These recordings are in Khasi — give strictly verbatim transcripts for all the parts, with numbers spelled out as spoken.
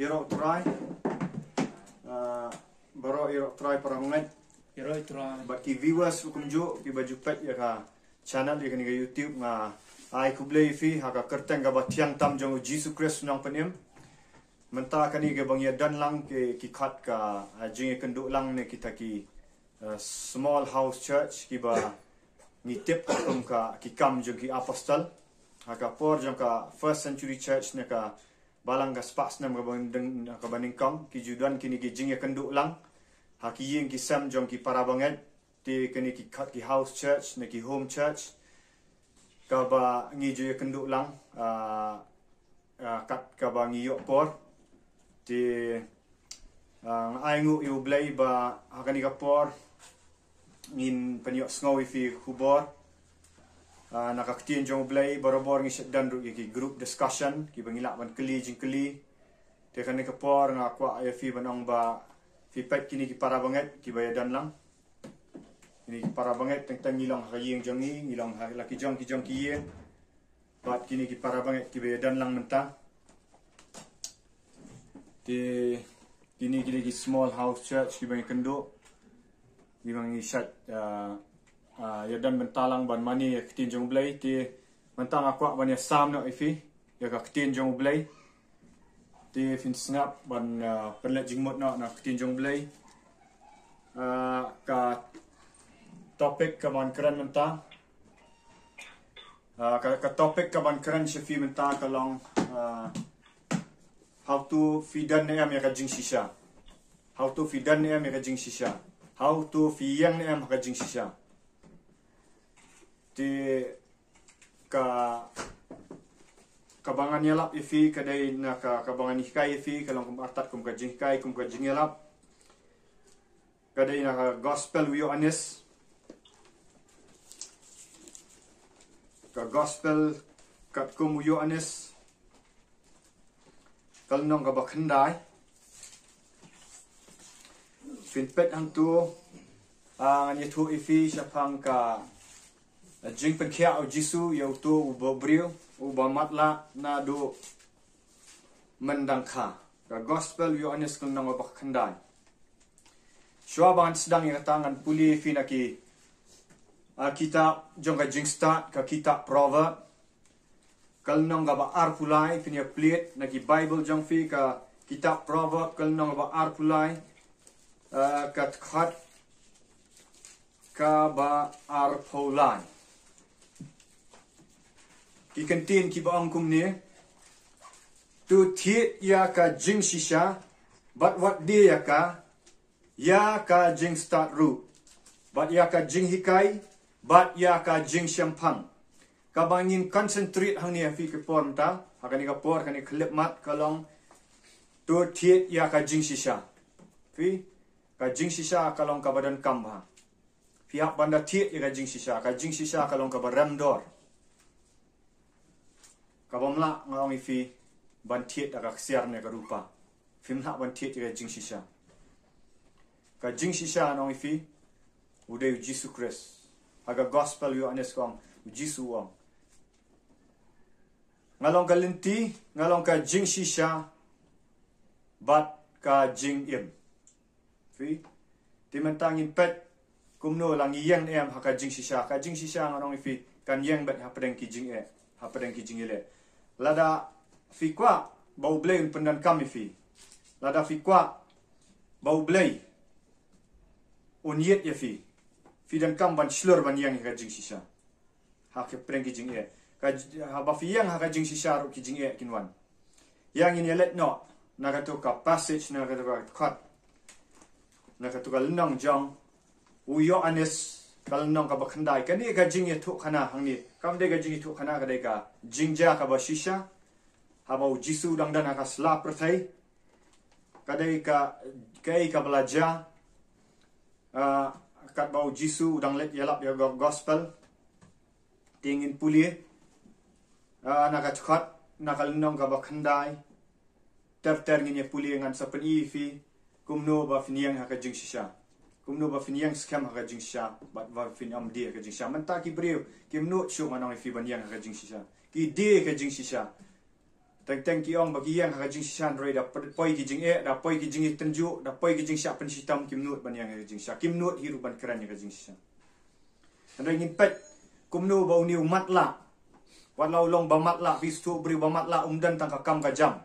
Ïaroh Trai. Ah, baroh ïaroh Trai para bangeit. Ïaroh Trai. Bad ki viewers ruh kumjuh kiba ju peit ïa ka channel ïa kane ka YouTube, nga ai khublei ïa phi ha ka kyrteng kaba thiang tam jong u Jisu Khrist u nongpynim. Mynta kane kaba ngi ïa don lang ki, ki khot ka, ah, jingïakynduh lang na kita ki, ah, small house church kiba ngi tip kum ka ki kam jong ki apostol. Ha ka por jong ka first century church na ka balang ka spah snem kaba nyngkong, ki ju don kine ki jingïakynduh lang ha ki ïing ki sem jong ki para bangeit. Te kine ki khot ki house church ne ki home church kaba ngi ju ïakynduh lang, ah, ah, kat kaba ngi ïoh por. Te, ah, nga ai nguh ïa u Blei ba ha kane ka por ngin pynïohsngew ïa phi khubor, ah, na ka ktien jong u Blei. Barabor ngi shet don ruh ïa ki group discussion kiba ngi lah ban kylli jingkylli. Te kane ka por nga kwah ïa phi ban ong ba phi peit kine ki para bangeit kiba ïa don lang. Kine ki para bangeit teng teng ngi long ha ka ïing jong ngi, ngi long ha la ki jong ki jong ki ïing. Bad kine ki para bangeit kiba ïa don lang mynta. Te kine, kine ki small house church kiba ngi kynduh, kiba ngi shet, ah, ah, ïa don mynta lang ban mane ïa ka ktien jong u Blei. Te mynta nga kwah ban ïa sam noh ïa phi ïa ka ktien jong u Blei. Te phin sngap ban, ah, pynleit jingmut noh na ka ktien jong u Blei. Ah, ka topic kaban kren mynta, ah, ka, ka topic kaban kren sha phi mynta ka long, ah, hato phi don ne em ïa ka jingshisha. Hato phi don ne em ïa ka jingshisha. Hato phi ïeng ne em ha ka jingshisha. Te ka, kaba ngan ïalap ïa phi ka dei na ka, kaba ngan hikai ïa phi ka long kum artat kum ka jinghikai kum ka jingïalap. Ka dei na ka gospel u Ïoannis. Ka gospel katkum u Ïoannis, ka lynnong kaba khyndai. Phin peit hangto, ah, ngan ïathuh ïa phi shaphang ka jingpynkhiah u Jisu ïa uto u briew uba matlah naduh myndang kha. Ka gospel u Ïoannis ka lynnong kaba khyndai. Shuwa ba ngan sdang ïa kata ngan pule ïa phi na ki, ah, kitab jong ka jingstad, ka kitab Proverb. Ka lynnong kaba arphew lai, phin ïa plie na ki Bible jong phi ka kitab Proverb, ka lynnong kaba arphew lai, ah, ka dkhot kaba arphew lai. Ki kyntien kiba ong kumne: To thied ïa ka jingshisha, bad wat die ïa ka, ïa ka jingstad ruh, bad ïa ka jinghikai, bad ïa ka jingshemphang. Kaba ngin concentrate hangne ha phi ka por mynta, ha kane ka por, kane ka khyllipmat ka long to thied ïa ka jingshisha. Phi, ka jingshisha ka long kaba donkam bha. Phi hap ban da thied ïa ka jingshisha, ka jingshisha ka long kaba rem dor. Kaba mlah nga ong ïa phi ban thied da ka ksiar ne ka rupa. Phim lah ban thied ïa ka jingshisha. Ka jingshisha nga ong ïa phi u dei u Jisu Khrist. Ha ka gospel u Ïoannis ka ong, u Jisu u ong, nga long ka lynti, nga long ka jingshisha bad ka jingim. Phi, te mynta ngin peit kumno la ngi ïeng ne em ha ka jingshisha. Ka jingshisha nga ong ïa phi kan ïeng beit hapdeng ki jingeh, hapdeng ki jingïaleh. Lada phi kwah ba u Blei un pyndonkam ïa phi, lada phi kwah ba u Blei un ïeit ïa phi, phi donkam ban shlur ban ïeng ha ka jingshisha. Ha ka pdeng ki jingeh. Ka j-, haba phi ïeng ha ka jingshisha ruh ki jingeh kin wan. Ïa ngin ïa leit noh na kato ka passage, na kato ka dkhot, na kato ka lynnong jong u Ïoannis, ka lynnong kaba khyndai. Kane ka jingïathuhkhana hangne kam dei ka jingïathuhkhana, ka dei ka jingjia kaba shisha. Haba u Jisu u dang don ha ka sla pyrthei, ka dei ka, kaei kaba la jia. Ah, katba u Jisu u dang leit ïalap ïa ka gospel. Te ngin pule, ah, na ka dkhot, na ka lynnong kaba khyndai. Ter ter ngin ïa pule, ngan sa pyni ïa phi kumno ba phin ïeng ha ka jingshisha, kumno ba phin ïeng skhem ha ka jingshisha, bad ba phin ym die ha ka jingshisha. Mynta ki briew kim nud shuh, nga ong ïa phi, ban ïeng ha ka jingshisha. Ki die ha ka jingshisha. Teng teng ki ong ba ki ïeng ha ka jingshisha, hynrei da poi ki jingeh, da poi ki jingïatynjuh, da poi ki jingshah pynshitom, kim nud ban ïeng ha ka jingshisha, kim nud hi ruh ban kren ïa ka jingshisha. Hynrei ngin peit kumno ba une u matlah, wat la u long ba matlah, phi sngewthuh, briew ba matlah um don tang ka kam ka jam.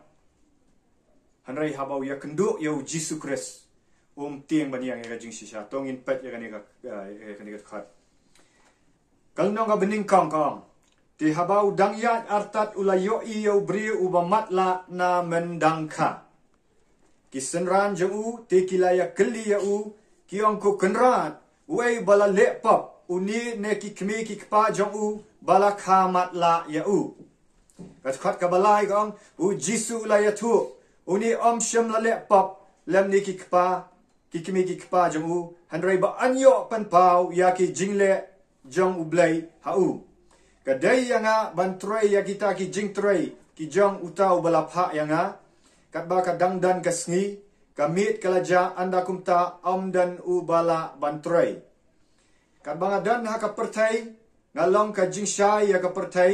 Hynrei haba u ïakynduh ïa u Jisu Khrist, um tieng ban ïeng ïa ka jingshisha. To ngin peit ïa kane ka, eh, ïa kane ka dkhot. Ka lynnong kaba nyngkong ka ong: Te haba u dang ïaid artat u la ïohi ïa u briew uba matlah na myndangkha. Ki synran jong u te ki la ïakylli ïa u, ki ong, Ko Kynrad, uei ba la leh pop, une ne ki kmie ki kpa jong u, ba la kha matlah ïa u? Ka dkhot kaba lai ka ong: U Jisu u la ïathuh, une ym shym la leh pop, lymne ki kpa, ki kmie ki kpa jong u, hynrei ba yn ïoh pynpaw ïa ki jingleh jong U Blei ha u. Ka dei ïa nga ban trei ïa kita ki jingtrei ki jong uta uba la phah ïa nga. Katba ka dang don ka sngi, ka miet ka la jah, ynda kumta ym don uba lah ban trei. Katba nga don ha ka pyrthei, nga long ka jingshai ïa ka pyrthei.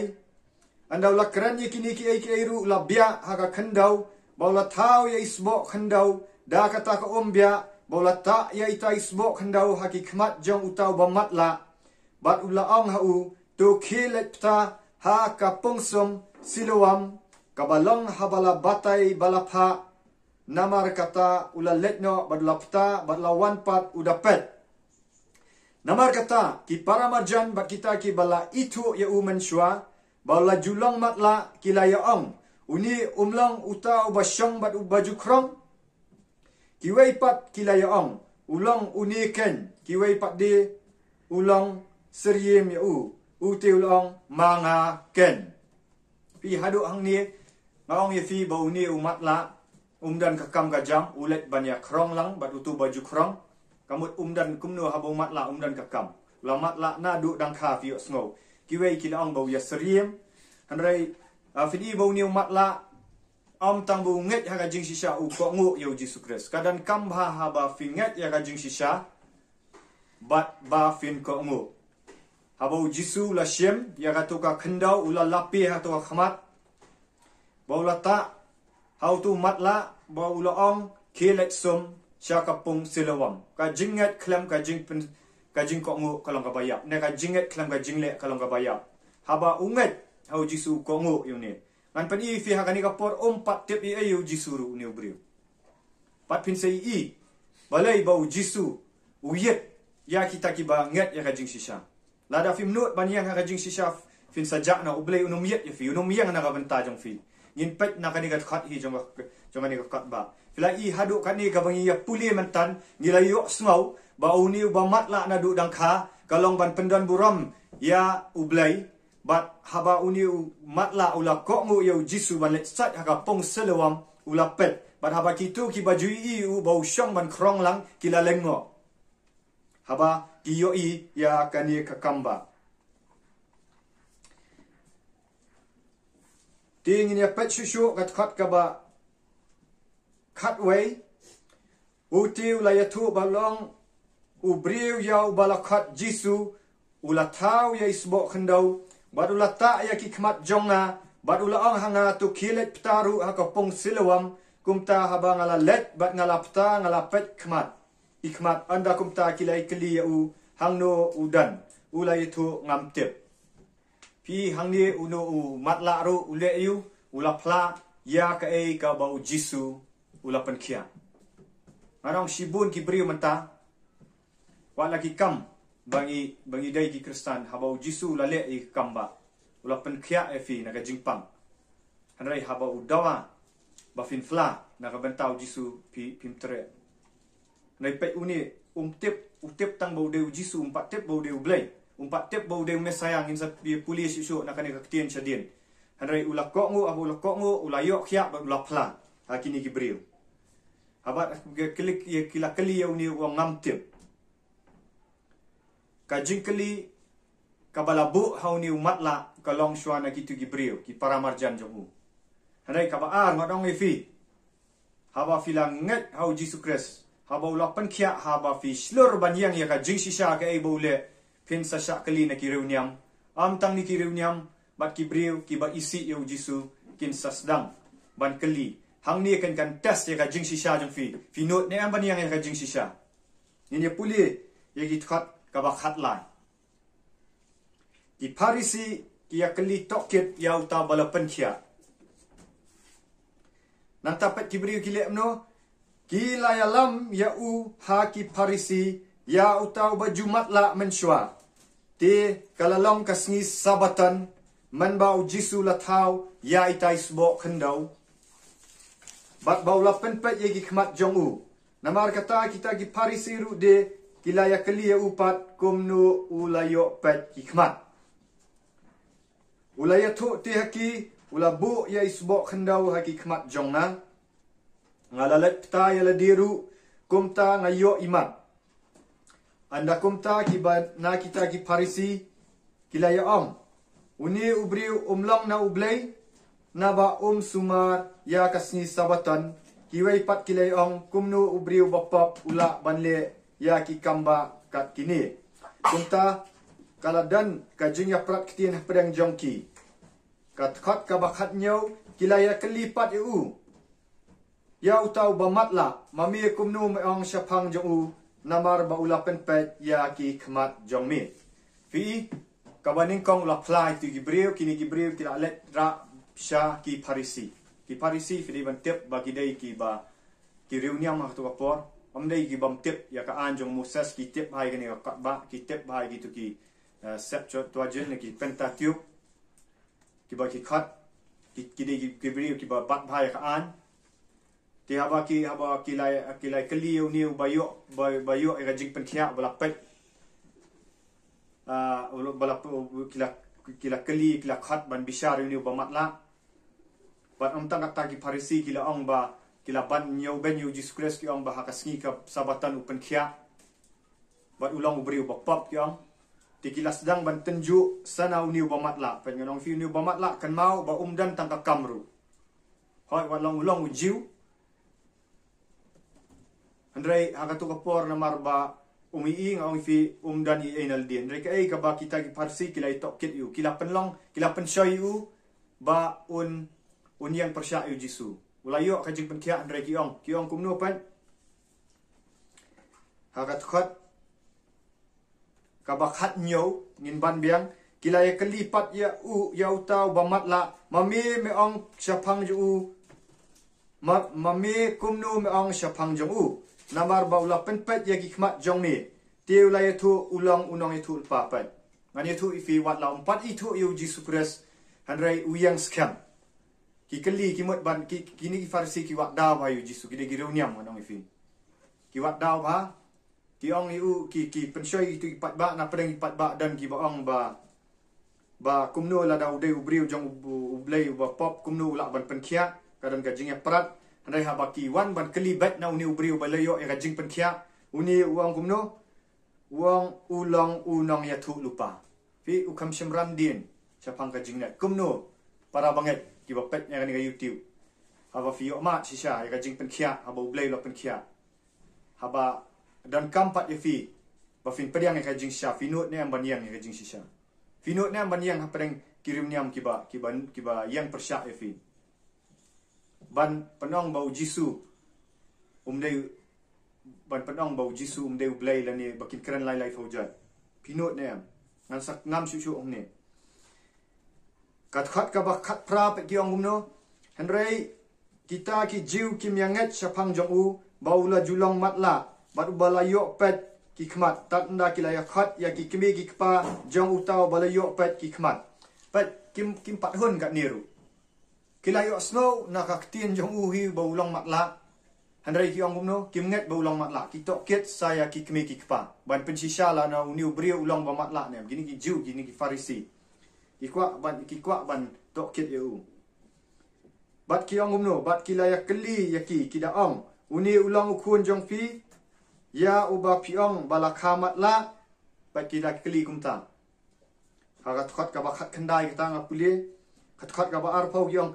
Ynda u la kren ïa kine kiei kiei ruh, u la biah ha ka khyndew, bad u la thaw ïa i sboh khyndew. Da kata ka umbiah, bad u la tah ïa ita i sboh khyndew ha ki khmat jong uta uba matlah, bad u la ong ha u, To khie leit bta ha ka pung sum Siloam, kaba long ha ba la batai ba la phah. Namar kata u la leit noh bad u la bta, bad la wan pat u da peit. Namar kata ki para marjan bad kita kiba la ithuh ïa u mynshuwa ba u la ju long matlah, ki la ïa ong, Une um long uta uba shong bad uba ju khrong? Kiwei pat ki la ïa ong, U long une keiñ. Kiwei pat de, U long syriem ïa u. U te u la ong, Ma nga keiñ. Phi, haduh hangne nga ong ïa phi ba une u matlah um don ka kam ka jam, u leit ban ïa khrong lang bad utu ba ju khrong. Ka mut um don, kumno haba u matlah um don ka kam? U la matlah naduh dang kha, phi ïohsngew. Kiwei ki la ong ba u ïa syriem. Hynrei, ah, phin i ba une u matlah ym tang ba u ngeit ha ka jingshisha, u kohnguh ïa u Jisu Khrist. Ka donkam bha haba phi ngeit ïa ka jingshisha bad ba phin kohnguh. Haba u Jisu u la shim ïa kato ka khyndew, u la lap ïa kato ka khmat, bad u la tah ha utu u matlah, bad u la ong, Khie leit sum sha ka pung Siloam. Ka jingngeit khlem ka jingpyn, ka jingkohnguh ka long kaba ïap. Ne ka jingngeit khlem ka jingleh ka long kaba ïap. Haba u ngeit ha u Jisu, u kohnguh ïa une. Ngan pyni ïa phi, ha kane ka por um pat tip ei ei ïa u Jisu ruh une u briew. Bad phin sa ïohi balei ba u Jisu u ïit ïa kita kiba ngeit ïa ka jingshisha. Lada phim nud ban ïeng ha ka jingshisha, phin sa jah noh, U Blei un ym ïit ïa phi, un ym ïeng na ka bynta jong phi. Ngin peit na kane ka dkhot hi jong ka, jong kane ka kot ba phi la i haduh kane kaba ngi ïa pule mynta, ngi la ïohsngew ba une uba matlah naduh dang kha ka long ban pyndon burom ïa U Blei. Bad haba une u matlah u la kohnguh ïa u Jisu ban leit sait ha ka pung Siloam, u la peit. Bad haba kito kiba ju ïohi ïa u ba u shong ban khrong lang, ki la lyngngoh haba ki ïohi ïa kane ka kam ba. Te ngin ïa peit shuh shuh ka dkhot kaba khatwei. U te u la ïathuh ba long u briew ïa uba la khot Jisu, u la thaw ïa i sboh khyndew, bad u la tah ïa ki khmat jong nga, bad u la ong ha nga, To khie leit bta ruh ha ka pung Siloam. Kumta haba nga la leit bad nga la bta, nga la peit khmat, i khmat, ynda kumta ki la ïakylli ïa u, Hangno u don? U la ïathuh, Ngam tip. Phi, hangne uno u matlah ruh u leh ïa u, u la phla ïa kaei kaba u Jisu u la pynkhiah. Nga ong shibun ki briew mynta, wat la ki kam ba ngi, ba ngi dei ki Khristan, haba u Jisu u la leh ïa ki kam ba u la pynkhiah ïa phi na ka jingpang. Hynrei haba u dawa ba phin phla na ka bynta u Jisu, phi, phim treh. Hynrei peit une, um tip, u tip tang ba u dei u Jisu, um pat tip ba u dei U Blei, um pat tip ba u dei u Messaïah. Ngin sa pule shuh shuh na kane ka ktien shadien. Hynrei u la kohnguh, haba u la kohnguh, u la ïoh khiah bad u la phla ha kine ki briew. Haba ki la kylli, ki la kylli ïa une, u ong, Ngam tip. Ka jingkylli kaba la buh ha une u matlah ka long shuwa na kito ki briew, ki para marjan jong u. Hynrei kaba ar, ngan ong ïa phi, haba phi la ngeit ha u Jisu Khrist, haba u la pynkhiah, haba phi shlur ban ïeng ïa ka jingshisha kaei ba u leh, phin sa shah kylli na ki riewniam. Ym tang na ki riewniam, bad ki briew kiba isih ïa u Jisu, kin sa sdang ban kylli. Hangne kan, kan test ïa ka jingshisha jong phi. Phi nud ne em ban ïeng ïa ka jingshisha? Ngin ïa pule ïa ki dkhot kaba khatlai. Ki Pharisi ki ïa kylli tohkit ïa uta ba la pynkhiah. Nangta pat ki briew ki leh kumno? Ki la ïalam ïa u ha ki Pharisi, ïa uta uba ju matlah mynshuwa. Te ka la long ka sngi Sabbaton, mynba u Jisu la thaw ïa ita i sboh khyndew, bad ba u la pynpeit ïa ki khmat jong u. Namar kata kita ki Pharisi ruh de ki la ïa kylli ïa u pat kumno u la ïoh peit ki khmat. U la ïathuh te ha ki, u la buh ïa i sboh khyndew ha ki khmat jong nga. Nga la leit bta ïa lade ruh, kumta nga ïoh imat. Ynda kumta kiba na kita ki Pharisi ki la ïa ong, une u briew um long na U Blei, naba um sumar ïa ka sngi Sabbaton. Kiwei pat ki la ïa ong, kumno u briew bapop u lah ban leh ïa ki kam ba kat kine? Kumta ka la don ka jingïapyrkhat ktien hapdeng jong ki. Ka dkhot kaba khathynñiew, ki la ïa kylli pat ïa u, ïa uta uba matlah, ma me kumno me ong shaphang jong u, namar ba u la pynpeit ïa ki khmat jong me? Phi i, kaba nyngkong u la phla ïa ki briew, kine ki briew ki la leit rah sha ki Pharisi. Ki Pharisi phi dei ban tip ba ki dei kiba, ki riewniam ha kato ka por. Ym dei ki bym tip ïa ka aiñ jong Moses, ki tip bha ïa kane ka kot ba, ki tip bha ïa kito ki, eh, Septuagint, ki Pentateuch, kiba ki khot, ki, ki dei ki, ki briew kiba bat bha ïa ka aiñ. Te haba ki, haba ki la, ki la kylli ïa une uba ïoh, ba, ba ïoh ïa ka jingpynkhiah, ba la peit. Ah, u la, ba la, ki la, ki la kylli, ki la khot ban bishar ïa une uba matlah. Bad ym tang kata, ki Pharisi ki la ong ba, ki la ban ñiewbeiñ ïa u Jisu Khrist, ki ong ba ha ka sngi ka Sabbaton u pynkhiah. Bad u long u briew bapop, ki ong. Te ki la sdang ban tynjuh sa na une uba matlah. Peit, ngan ong phi, une uba matlah kynmaw ba um don tang ka kam ruh. Hooid, wat long u long u Jiw. Hynrei ha kato ka por namar ba um i, nga ong phi, um don ei ei na lade. Hynrei kaei kaba kita ki Pharisi ki la ïa tohkit ïa u, ki la pynlong, ki la pynshoi ïa u ba un, un ïeng pyrshah ïa u Jisu. U la ïoh ka jingpynkhiah, hynrei ki ong, ki ong kumno pat? Ha ka dkhot kaba khathynñiew, ngin ban biang, ki la ïa kylli pat ïa u, ïa uta uba matlah, ma me me ong shaphang jong u, ma, ma me kumno me ong shaphang jong u, namar ba u la pynpeit ïa ki khmat jong me. Te u la ïathuh u long u nongïathuhlypa. Peit, ngan ïathuh ïa phi, wat la um pat ithuh ïa u Jisu Khrist, hynrei u ïeng skhem. Ki kylli, ki mut ban, ki, kine ki Pharisi ki wad daw bha ïa u Jisu, ki dei ki riewniam, ngan ong ïa phi. Ki wad daw bha, ki ong ïa u, ki, ki pynshoi ïa kito ki paidbah, na pdeng ki paidbah don kiba ong ba, ba kumno lada u dei u briew jong U, U Blei uba pop, kumno u lah ban pynkhiah, ka don ka jingïapyrkhat. Hynrei haba ki wan ban kylli beit na une u briew ba la ïoh ïa ka jingpynkhiah, une u ong kumno? U ong u long u nongïathuhlypa. Phi, u kham shym ran dien shaphang ka jingngeit. Kumno para bangeit kiba peit ïa kane ka YouTube, haba phi ïoh mad shisha ïa ka jingpynkhiah, haba U Blei u la pynkhiah, haba donkam pat ïa phi ba phin pdiang ïa ka jingshisha, phi nud ne em ban ïeng ïa ka jingshisha? Phi nud ne em ban ïeng hapdeng ki riewniam kiba, kiba, kiba ïeng pyrshah ïa phi, ban pynong ba u Jisu um dei, ban pynong ba u Jisu um dei U Blei lane ba kin kren lai lai phew jait? Phi nud ne em? Ngan sa ngam shuh shuh hangne. Ka dkhot kaba khatphra pat ki ong kumno? Hynrei kita ki Jiw kim ïa ngeit shaphang jong u ba u la ju long matlah bad uba la ïoh peit ki khmat, tad ynda ki la ïa khot ïa ki kmie ki kpa jong uta uba la ïoh peit ki khmat. Peit, kim, kim pat hun katne ruh. Ki la ïohsngew na ka ktien jong u hi ba u long matlah. Hynrei ki ong kumno? Kim ngeit ba u long matlah. Ki tohkit sa ïa ki kmie ki kpa ban pynshisha lada une u briew u long ba matlah ne em. Kine ki Jiw, kine ki Pharisi, ki kwah ban, ki kwah ban tohkit ïa u. Bad ki ong kumno? Bad ki la ïa kylli ïa ki, ki da ong, une u long u khun jong phi, ïa uba phi ong ba la kha matlah? Bad ki la kylli kumta. Ha ka dkhot kaba khatkhyndai kata nga pule. Ka dkhot kaba arphew ki ong,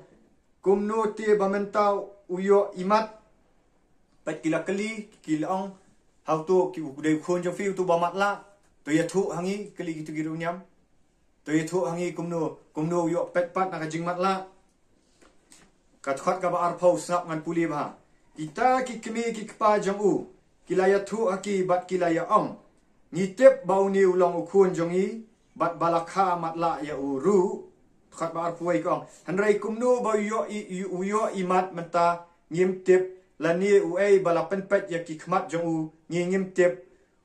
kumno te ba mynta u ïoh imat? Bad ki la kylli, ki la ong, ha uto, ki, u dei u khun jong phi uto ba matlah? To ïathuh ha ngi, kylli kito ki riewniam. To ïathuh ha ngi kumno, kumno u ïoh peit pat na ka jingmatlah. Ka dkhot kaba arphew, sngap ngan pule bha. Kita ki kmie ki kpa jong u ki la ïathuh ha ki bad ki la ïa ong, ngi tip ba une u long u khun jong ngi, bad ba la kha matlah ïa u ruh. Dkhot ba arphew wei ka ong, hynrei kumno ba u ïoh i, u ïoh i mat mynta ngim tip, lane uei ba la pynpeit ïa ki khmat jong u ngi ngim tip.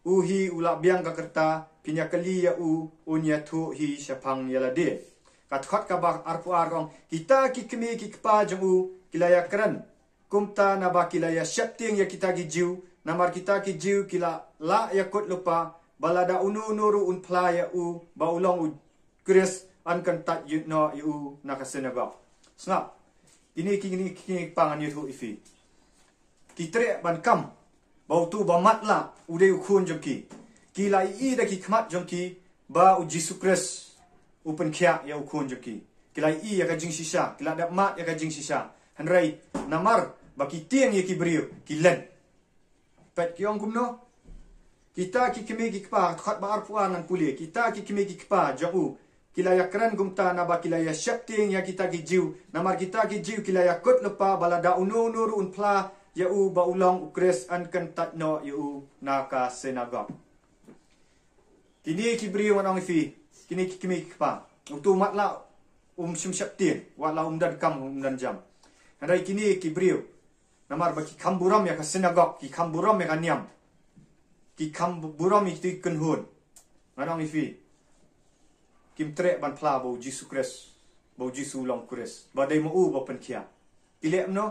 U hi u la biang ka rta, phin ïa kylli ïa u, un ïathuh hi shaphang ïa lade. Ka dkhot kaba arphew ar ka ong, kita ki kmie ki kpa jong u ki la ïa kren kumta naba ki la ïa sheptieng ïa kita ki Jiw, namar kita ki Jiw ki la lah ïa kut lypa ba lada uno uno ruh un phla ïa u ba u long u Khrist, yn kyntait noh ïa u na ka synagog. Sngap, kine ki, kine ki, kine ki kpa ngan ïathuh ïa phi. Ki treh ban kam ba uto ba matlah u dei u khun jong ki. Ki la ïohi da ki khmat jong ki ba u Jisu Khrist u pynkhiah ïa u khun jong ki. Ki la ïohi ïa ka jingshisha, ki la dep mad ïa ka jingshisha. Hynrei namar ba ki tieng ïa ki briew, ki len. Peit ki ong kumno? Kita ki kmie ki kpa, dkhot ba arphew ar ngan pule. Kita ki kmie ki kpa jong u ki la ïa kren kumta naba ki la ïa sheptieng ïa kita ki Jiw, namar kita ki Jiw ki la ïa kut lypa ba lada uno uno ruh un phla ïa u ba u long u Khrist, yn kyntait noh ïa u na ka synagog. Kine ki briew ngan ong ïa phi, kine ki kmie ki kpa, uto u matlah um shym sheptieng, wat la um donkam um donjam. Hynrei kine ki briew, namar ba ki kham burom ïa ka synagog, ki kham burom ïa ka niam, ki kham bu-, burom ïa ki kynhun, ngan ong ïa phi, kim treh ban phla ba u Jisu Khrist, ba u Jisu u long Khrist, ba dei ma u ba pynkhiah. Ki leh kumno?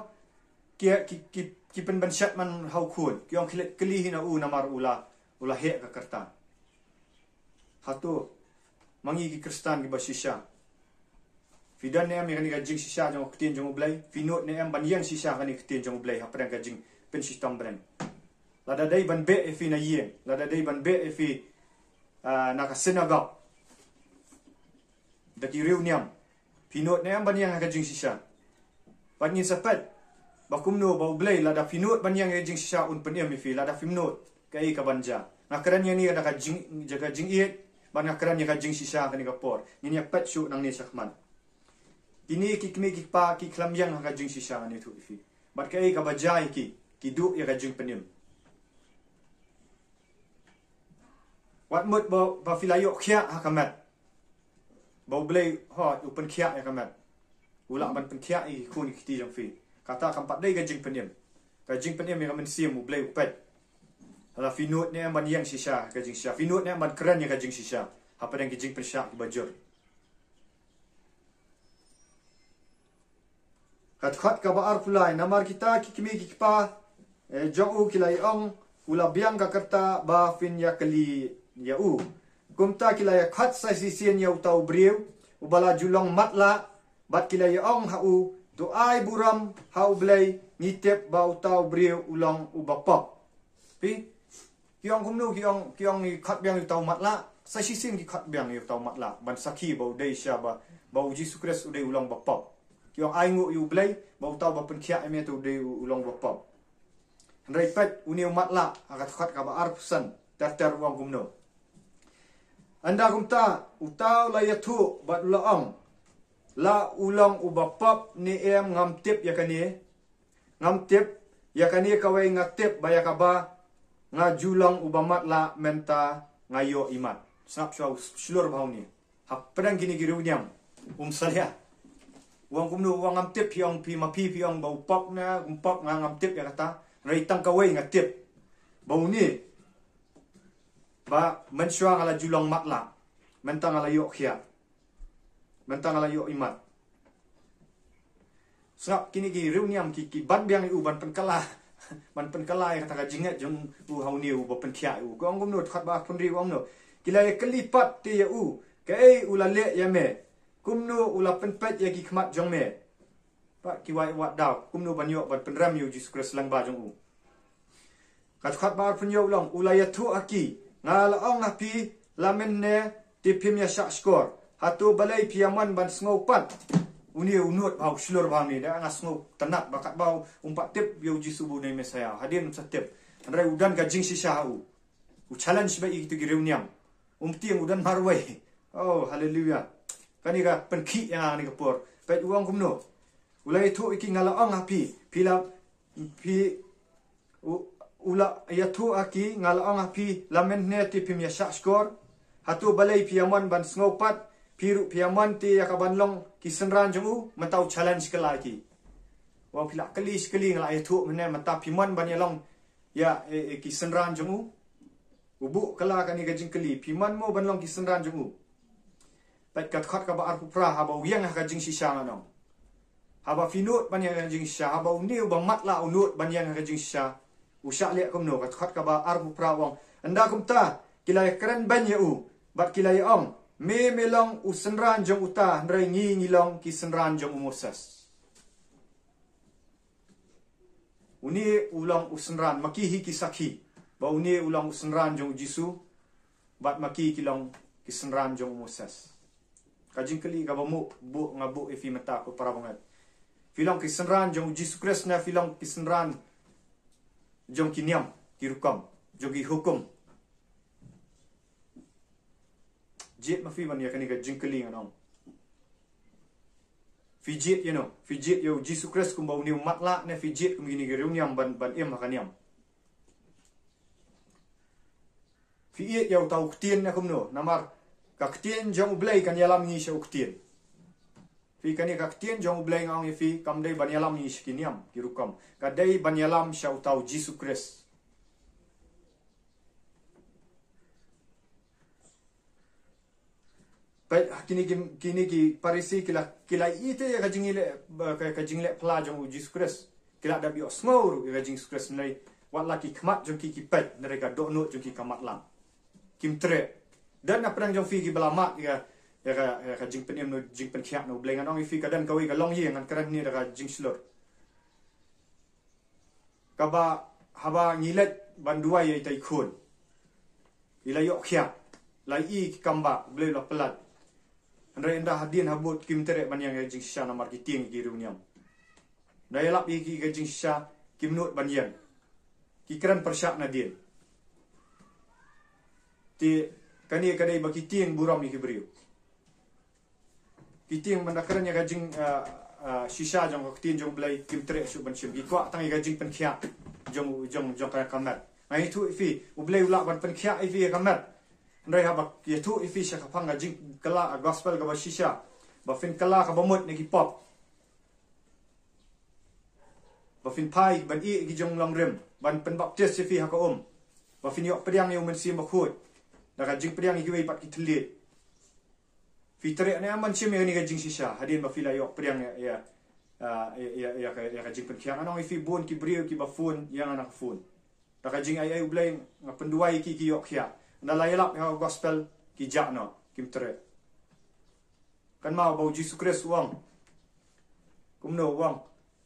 Ki, ki, ki, ki pynban shet man ha u khun. Ki ong, khie leit kylli hi na u namar u la, u la heh ka rta. Hato ma ngi ki Khristan kiba shisha, phi don ne em ïa kane ka jingshisha jong ka ktien jong U Blei? Phi nud ne em ban ïeng shisha kane ka ktien jong U Blei hapdeng ka jingpynshitom bneng? Lada dei ban beh ïa phi na ïing, lada dei ban beh ïa phi, ah, na ka synagog, da ki riewniam, phi nud ne em ban ïeng ha ka jingshisha? Bad ngin sa peit ba kumno ba U Blei, lada phi nud ban ïeng ha ka jingshisha, un pynim ïa phi. Lada phim nud, kaei kaban jia? Nga kren ïa kane da ka jing, da ka jingïeit, bad nga kren ïa ka jingshisha kane ka por. Ngin ïa peit shuh nangne shakhmat. Kine ki kmie ki kpa ki khlem ïeng ha ka jingshisha, ngan ïathuh ïa phi. Bad kaei kaba jia ïa ki? Ki duh ïa ka jingpynim. Wat mut ba, ba phi la ïoh khiah ha ka met ba U Blei, ho, u pynkhiah ïa ka met. U lah ban pynkhiah ïa ki khun ki kti jong phi. Kata kam pat dei ka jingpynim. Ka jingpynim ïa ka mynsiem, U Blei u peit. Lada phi nud ne em ban ïeng shisha ha ka jingshisha, phi nud ne em ban kren ïa ka jingshisha hapdeng ki jingpynshah kiba jur? Ka dkhot kaba arphew lai, namar kita ki kmie ki kpa, eh, jong u ki la ïa ong, u la biang ka rta, ba phin ïa kylli ïa u. Kumta ki la ïa khot sa shisien ïa uta u briew uba la ju long matlah, bad ki la ïa ong ha u, to ai burom ha U Blei, ngi tip ba uta u briew u long uba pop. Phi, ki ong kumno? Ki ong, ki ong ngi khot biang ïa uta u matlah. Sa shisien ki khot biang ïa uta u matlah ban sakhi ba u dei shisha ba, ba u Jisu Khrist u dei u long ba pop. Ki ong ai nguh ïa U Blei ba uta uba pynkhiah ïa me te u dei u, u long ba pop. Hynrei peit une u matlah ha ka dkhot kaba arphew san, ter ter u ong kumno? Ynda kumta uta u la ïathuh bad u la ong, la u long uba pop ne em ngam tip ïa kane. Ngam tip ïa kane kawei, nga tip ba ïa kaba nga ju long uba matlah mynta nga ïoh i mat. Sngap shuwa u shlur bha une. Hapdeng kine ki riewniam um salia. U ong kumno? U ong ngam tip. Phi ong, phi ma phi, phi ong ba u pop ne um pop, nga ngam tip ïa kata. Hynrei tang kawei nga tip, ba une, ba mynshuwa nga la ju long matlah, mynta nga la ïoh khiah. Mynta nga la ïoh i mat. Sngap, kine ki riewniam ki, ki bat biang ïa u ban pynkylla, ban pynkylla ïa kata ka jingngeit jong u ha une uba pynkhiah ïa u. Ka ong kumno? Dkhot ba arphew hynriew ka ong kumno? Ki la ïa kylli pat te ïa u, kaei u la leh ïa me? Kumno u la pynpeit ïa ki khmat jong me? Ba ki wad wad daw kumno ban ïoh ban pynrem ïa u Jisu Khrist lyngba jong u. Ka dkhot ba arphew hynñiew u la ong, u la ïathuh ha ki, nga la ong ha phi la mynne, te phim ïa shah shkor. Hato balei phi ïa mon ban sngew pat? Une u nud bha, u shlur bha une, da nga sngew tynnat ba katba um pat tip ïa u Jisu ba u dei Messaïah. Hadien um sa tip. Hynrei u don ka jingshisha ha u. U challenge beit ïa kito ki riewniam. Um tieng, u don marwei. Oh, haleluya. Kane ka pynkhih ïa nga kane ka por. Peit u ong kumno? U la ïathuh ïa ki, nga la ong ha phi, phi la, phi, u, u la ïathuh ha ki, nga la ong ha phi, la mynne te phim ïa shah shkor. Hato balei phi ïa mon ban sngew pat, phi ruh phi ïa mon te ïa ka ban long ki synran jong u? Mynta u challenge kylla ïa ki. Wa phi la kylli shi kylli, nga la ïathuh mynne, mynta phi mon ban ïa long ïa, e, e, ki synran jong u? U buh kylla kane ka jingkylli, phi mon mo ban long ki synran jong u? Peit ka dkhot kaba arphew phra, haba u ïeng ha ka jingshisha, nga ong. Haba phi nud ban ïeng ha ka jingshisha, haba une uba matlah u nud ban ïeng ha ka jingshisha, u shah leh kumno? Ka dkhot kaba arphew phra u ong, ynda kumta ki la ïakren beiñ ïa u, bad ki la ïa ong, me, me long u synran jong uta, hynrei ngi, ngi long ki synran jong u Moses. Une u long u synran, ma ki hi ki sakhi ba une u long u synran jong u Jisu, bad ma ki ki long ki synran jong u Moses. Ka jingkylli kaba mut, buh, nga buh ïa phi mynta ko para bangeit. Phi long ki synran jong u Jisu Khrist ne phi long ki synran jong ki niam, ki rukom, jong ki hukum? Jied ma phi ban ïa kane ka jingkylli, nga ong. Phi jied ïa uno? Phi jied ïa u Jisu Khrist kumba une u matlah, ne phi jied kum kine ki riewniam ban, ban im ha ka niam? Phi ïeit ïa uta u ktien ne kumno? Namar ka ktien jong u Blei kan ïalam ngi sha u ktien. Phi, kane ka ktien jong u Blei, nga ong ïa phi, kam dei ban ïalam ngi sha ki niam, ki rukom. Ka dei ban ïalam sha uta u Jisu Khrist. Peit, kine ki, kine ki Pharisi ki la, ki la ïeit ïa ka jingleh, ka, ka jingleh pla jong u Jisu Khrist. Ki la dep ïohsngew ruh ïa ka jong u Jisu Khrist, hynrei wat la ki khmat jong ki ki peit, hynrei ka dohnud jong ki ka matlah. Kim treh. Don na pdeng jong phi kiba la mad ïa ka, ïa ka, ïa ka jingpynim ne jingpynkhiah na u Blei. Ngan ong ïa phi, ka don kawei ka longïing, ngan kren hangne da ka jingshlur. Kaba haba ngi leit ban duwai ïa ita i khun, i la ïoh khiah, la ïohi ki kam ba, u Blei u la pyllait. Hynrei ynda hadien habud kim treh ban ïeng ïa ka jingshisha namar ki tieng ïa ki riewniam. Ynda ïalap ïa ki ka jingshisha, kim nud ban ïeng. Ki kren pyrshah nadien. Te kane ka dei ba ki tieng burom ïa ki briew. Ki tieng ban da kren ïa ka jing, ah, ah, shisha jong ka ktien jong u Blei, kim treh shuh ban shim. Ki kwah tang ïa ka jingpynkhiah jong, jong, jong ka, ka met. Nga ïathuh ïa phi, u Blei u lah ban pynkhiah ïa phi ïa ka met. Hynrei haba ïathuh ïa phi sha ka phang ka jingkylla, ah, gospel kaba shisha, ba phin kylla kaba mut na ki pop, ba phin phai ban ïeh ïa ki jinglong rim, ban pynbaptis ïa phi ha ka um, ba phin ïoh pdiang ïa u Mynsiem Bakhuid da ka jingpdiang ïa kiwei pat ki thylliej. Phi treh ne em ban shim ïa kane ka jingshisha hadien ba phi la ïoh pdiang ïa, ïa, ah, ïa, ïa, ïa ka, ïa ka jingpynkhiah? Ngan ong ïa phi, bun ki briew kiba phone ïa nga na ka phone. Da ka jingaiei u Blei nga pynduwai ïa ki, ki ïoh khiah. Ynda la ïalap ïa ka gospel, ki jah noh, kim treh. Kynmaw ba u Jisu Khrist u ong. Kumno u ong?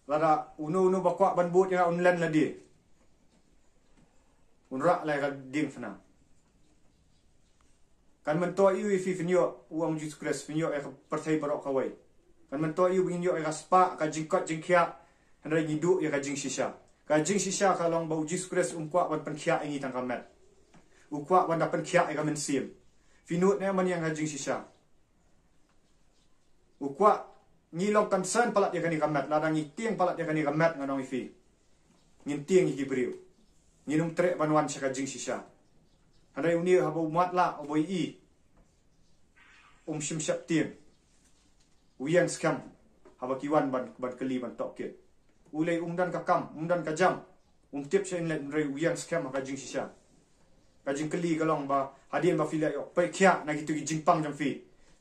Lada uno uno ba kwah ban bud ïa nga un len lade, un rah la ïa ka diengphna. Kan myntoi ïa u ïa phi phin ïoh, u ong u Jisu Khrist, phin ïoh ïa ka pyrthei baroh kawei. Kan myntoi ïa u ba ngin ïoh ïa ka spah, ka jingkoit jingkhiah, hynrei ngi duh ïa ka jingshisha. Ka jingshisha ka long ba u Jisu Khrist um kwah ban pynkhiah ïa ngi tang ka met. U kwah ban da pynkhiah ïa ka mynsiem. Phi nud ne em ban ïeng ha ka jingshisha? U kwah ngi long concern palat ïa kane ka met. Lada ngi tieng palat ïa kane ka met, ngan ong ïa phi, ngin tieng ïa ki briew. Ngin ym treh ban wan sha ka jingshisha. Hynrei une haba u matlah, uba ïohi, um shym sheptieng. U ïeng skhem haba ki wan ban, ban kylli, ban tohkit. U lei um don ka kam, um don ka jam, um tip sha ïing leit, hynrei u ïeng skhem ha ka jingshisha. Ka jingkylli ka long ba hadien ba phi la ïoh pynkhiah na kito ki jingpang jong phi,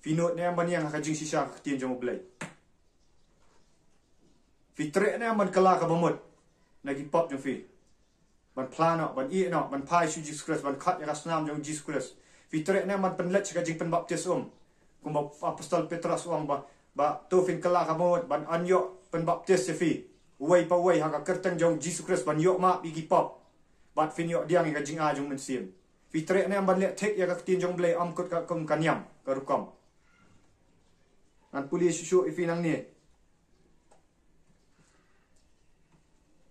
phi nud ne em ban ïeng ha ka jingshisha ka ktien jong u Blei? Phi treh ne em ban kylla kaba mut na ki pop jong phi, ban phla noh, ban ïeh noh, ban phai sha u Jisu Khrist, ban khot ïa ka snam jong u Jisu Khrist? Phi treh ne em ban pynleit sha ka jingpynbaptis um? Kumba apostol Petros u ong ba, ba to phin kylla kaba mut ban ïoh pynbaptis ïa phi, uwei pa uwei, ha ka kyrteng jong u Jisu Khrist, ban ïoh map ïa ki pop, bad phin ïoh pdiang ïa ka jingai jong u Mynsiem. Phi treh ne em ban leh thik ïa ka ktien jong u Blei, ym kut ka, kum ka niam, ka rukom? Ngan pule shuh shuh ïa phi nangne.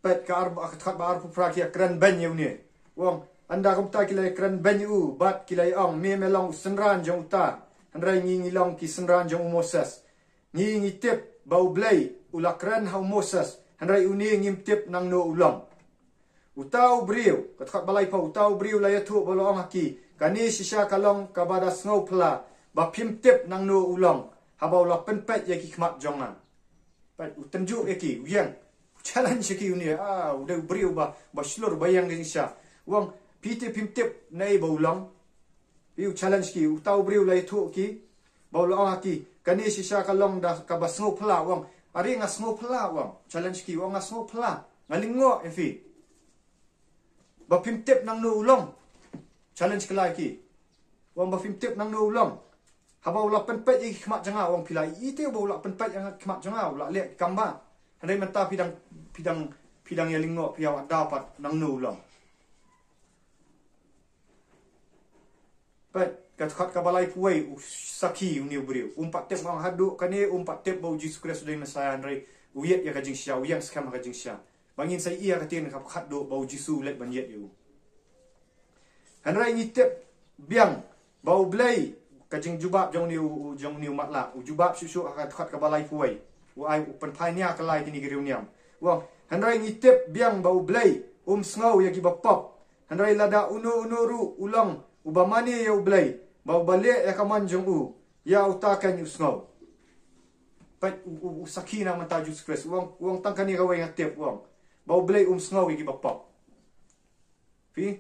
Peit ka ar, ka dkhot ba arphew phra, ki ïakren beiñ ïa une. U ong, ynda kumta ki la ïakren beiñ ïa u, bad ki la ïa ong, me, me long u synran jong uta, hynrei ngi, ngi long ki synran jong u Moses. Ngi, ngi tip ba u Blei u la kren ha u Moses, hynrei une ngim tip nangno u long. Uta u briew, ka dkhot ba laiphew, uta u briew la ïathuh bad u la ong ha ki, kane shisha ka long kaba da sngewphylla, ba phim tip nangno u long, haba u la pynpeit ïa ki khmat jong nga. Peit, u tynjuh ïa ki, u ïeng, u challenge ïa ki une, ah, u dei u briew ba, ba shlur ba ïeng ka jingshisha. U ong, phi te phim tip naei ba u long. Phi, u challenge ki, uta u briew la ïathuh ki, ba u la ong ha ki, kane shisha ka long da kaba sngewphylla, u ong, are nga sngewphylla, u ong, challenge ki, u ong nga sngewphylla, nga lyngngoh ïa phi. Ba phim tip nangno u long. Challenge kylla ïa ki. U ong ba phim tip nangno u long. Haba u la pynpeit ïa ki khmat jong nga, u ong phi la ïohi te ba u la pynpeit ïa ki khmat jong nga, u la leh ki kam ba. Hynrei mynta phi dang, phi dang, phi dang ïa lyngngoh, phi ïa wad daw pat nangno u long. Peit, ka dkhot kaba laiphew wei, u sakhi une u briew. Um pat tip, u ong haduh kane, um pat tip ba u Jisu Khrist u dei Messiah, hynrei u ïeit ïa ka jingshisha, u ïeng skhem ha ka jingshisha. Ba ngin sa ïohi ha ka ktien kaba khatduh ba u Jisu u leit ban ïeit ïa u. Hynrei ngi tip biang ba U Blei, ka jingjubab jong une u, jong une u matlah, u jubab shuh shuh ha ka dkhot kaba laiphew wei. U ai, u pynphai nia kylla ïa kine ki riewniam. U ong, hynrei ngi tip biang ba U Blei um sngew ïa kiba pop. Hynrei lada uno uno ruh u long uba mane ïa U Blei, ba uba leh ïa ka mon jong u, ïa uta keiñ u sngew. Peit, u, u, u sakhi na ka bynta Jisu Khrist. U ong, u ong tang kane kawei nga tip, u ong ba U Blei um sngew ïa kiba pop. Phi?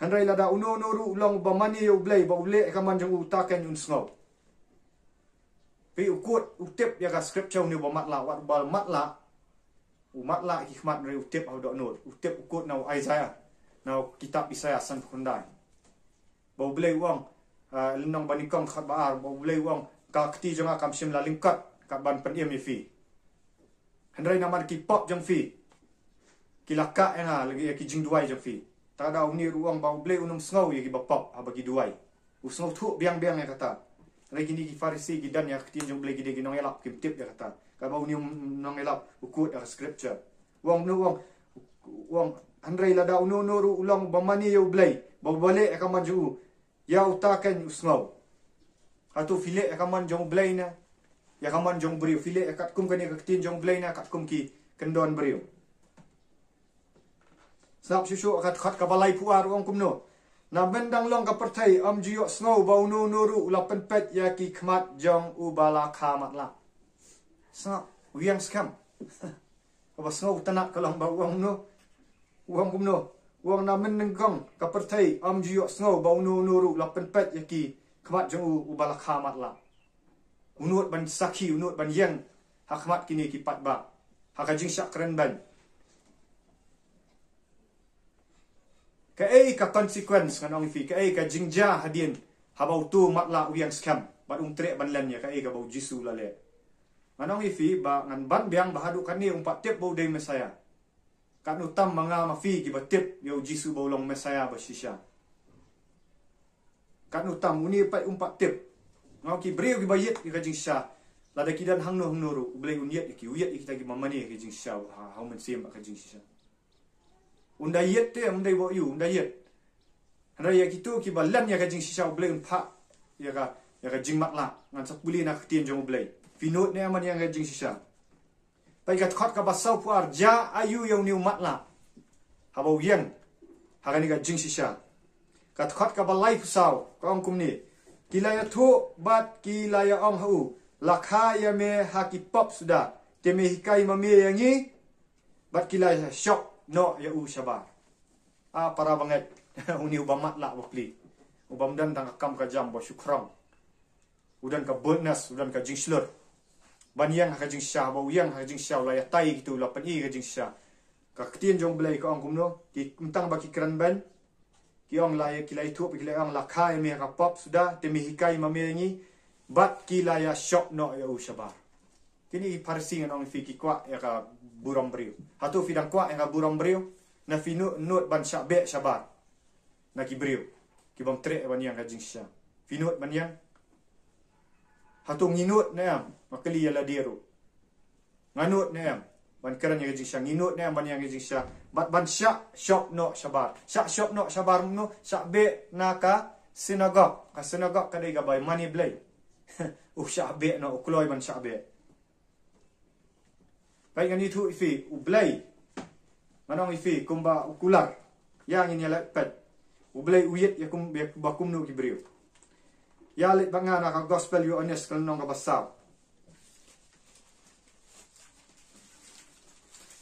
Hynrei lada uno uno ruh u long uba mane ïa U Blei, ba u leh ïa ka mon jong u, uta keiñ un sngew. Phi, u kut, u tip ïa ka scripture une uba matlah, wat uba matlah. U matlah ki khmat, hynrei u tip ha u dohnud. U tip, u kut na u Isaiah, na u kitab Isaiah sanphew khyndai. Ba U Blei u ong, ah, lynnong ba nyngkong dkhot ba ar, ba U Blei u ong, ka kti jong nga kam shym la lyngkot, kat ban pynim ïa phi. Hynrei namar ki pop jong phi, ki la kah ïa nga, lane ïa ki jingduwai jong phi. Te lada une ruh u ong ba U Blei un ym sngew ïa kiba pop haba ki duwai, u sngewthuh biang biang ïa kata. Hynrei kine ki Pharisi ki don ïa ka ktien jong U Blei, ki dei ki nongïalap, kim tip ïa kata. Kaba une u nongïalap u kut ïa ka scripture. U ong, u ong, u ong, hynrei lada uno uno ruh u long uba mane ïa U Blei, ba uba leh ïa ka mon jong u, ïa uta keiñ u sngew. Hato phi leh ïa ka mon jong U Blei ne ïa ka mon jong u briew? Phi leh ïa katkum kane ka ktien jong U Blei ne katkum ki kyndon briew? Sngap shuh shuh ka dkhot kaba laiphew ar, u ong kumno: Namar dang long ka pyrthei, ym ju ïohsngew ba uno uno ruh u la pynpeit ïa ki khmat jong uba la kha matlah. Sngap, u ïeng skhem. Kaba sngewtynnat ka long ba u ong kumno? U ong kumno? U ong namar nyngkong ka pyrthei, ym ju ïohsngew ba uno uno ruh u la pynpeit ïa ki khmat jong u uba la kha matlah. U nud ban sakhi, u nud ban ïeng ha khmat kine ki paidbah ha ka jingshah kren beiñ. Kaei ka consequence, ngan ong ïa phi, kaei ka jingjia hadien haba uto u matlah u ïeng skhem bad um treh ban len ïa kaei kaba U Jisu u la leh? Ngan ong ïa phi ba ngan ban biang ba haduh katne um pat tip ba u dei Messiah. Katno tam ma nga ma phi kiba tip ïa U Jisu ba u long Messiah ba shisha. Katno tam, une pat um pat tip. Nga ong ki briew kiba ïeit ïa ka jingshisha, lada ki don hangno hangno ruh, U Blei un ïeit ïa ki, u ïeit ïa kita kiba mane ïa ka jingshisha, ha, ha u mynsiem bad ka jingshisha. Un da ïeit te, um dei ba u, un da ïeit. Hynrei ïa kito kiba len ïa ka jingshisha, U Blei un phah ïa ka, ïa ka jingmatlah. Ngan sa pule na ka ktien jong U Blei. Phi nud ne em ban ïeng ha ka jingshisha? Peit ka dkhot kaba sawphew ar, jia aïu ïa une u matlah haba u ïeng ha kane ka jingshisha? Ka dkhot kaba laiphew saw ka ong kumne: Ki la ïathuh bad ki la ïa ong ha u, la kha ïa me ha ki pop suda, te me hikai ma me ïa ngi. Bad ki la ïa shoh noh ïa u shabar. A para bangeit, une uba matlah bapli, u bym don tang ka kam ka jam, ba shu khrong. U don ka boldness, u don ka jingshlur ban ïeng ha ka jingshisha. Ba u ïeng ha ka jingshisha, u la ïatai ïa kito, u la pyni ka jingshisha. Ka ktien jong U Blei ka ong kumno? Ki, kumtang ba ki kren beiñ, ki ong la ïa, ki la ïathuh, ki la ong, la kha ïa me ha ka pop suda, te me hikai ma me ïa ngi. Bad ki la ïa shoh noh ïa u shabar. Kine ki Pharisi, ngan ong ïa phi, ki kwah ïa ka burom briew. Hato phi dang kwah ïa ka burom briew? Na phi nud, nud ban shah beh shabar na ki briew ki bym treh ban ïeng ha ka jingshisha? Phi nud ban ïeng? Hato ngi nud ne em? Nga kylli ïa lade ruh. Nga nud ne em ban kren ïa ka jingshisha? Ngi nud ne em ban ïeng ha ka jingshisha bad ban shah shoh noh shabar? Shah shoh noh shabar kumno? Shah beh na ka synagogue. Ka synagogue ka dei kaba mane Blei. U shah beh noh, u kloi ban shah beh. Peit, ngan ïathuh ïa phi, U Blei, ngan ong ïa phi kumba u kular. Ïa ngin ïa leit peit, U Blei u ïeit ïa kum, ïa ba kumno ki briew. Ïa leit bad nga na ka Gospel Ïoannis ka lynnong kaba saw,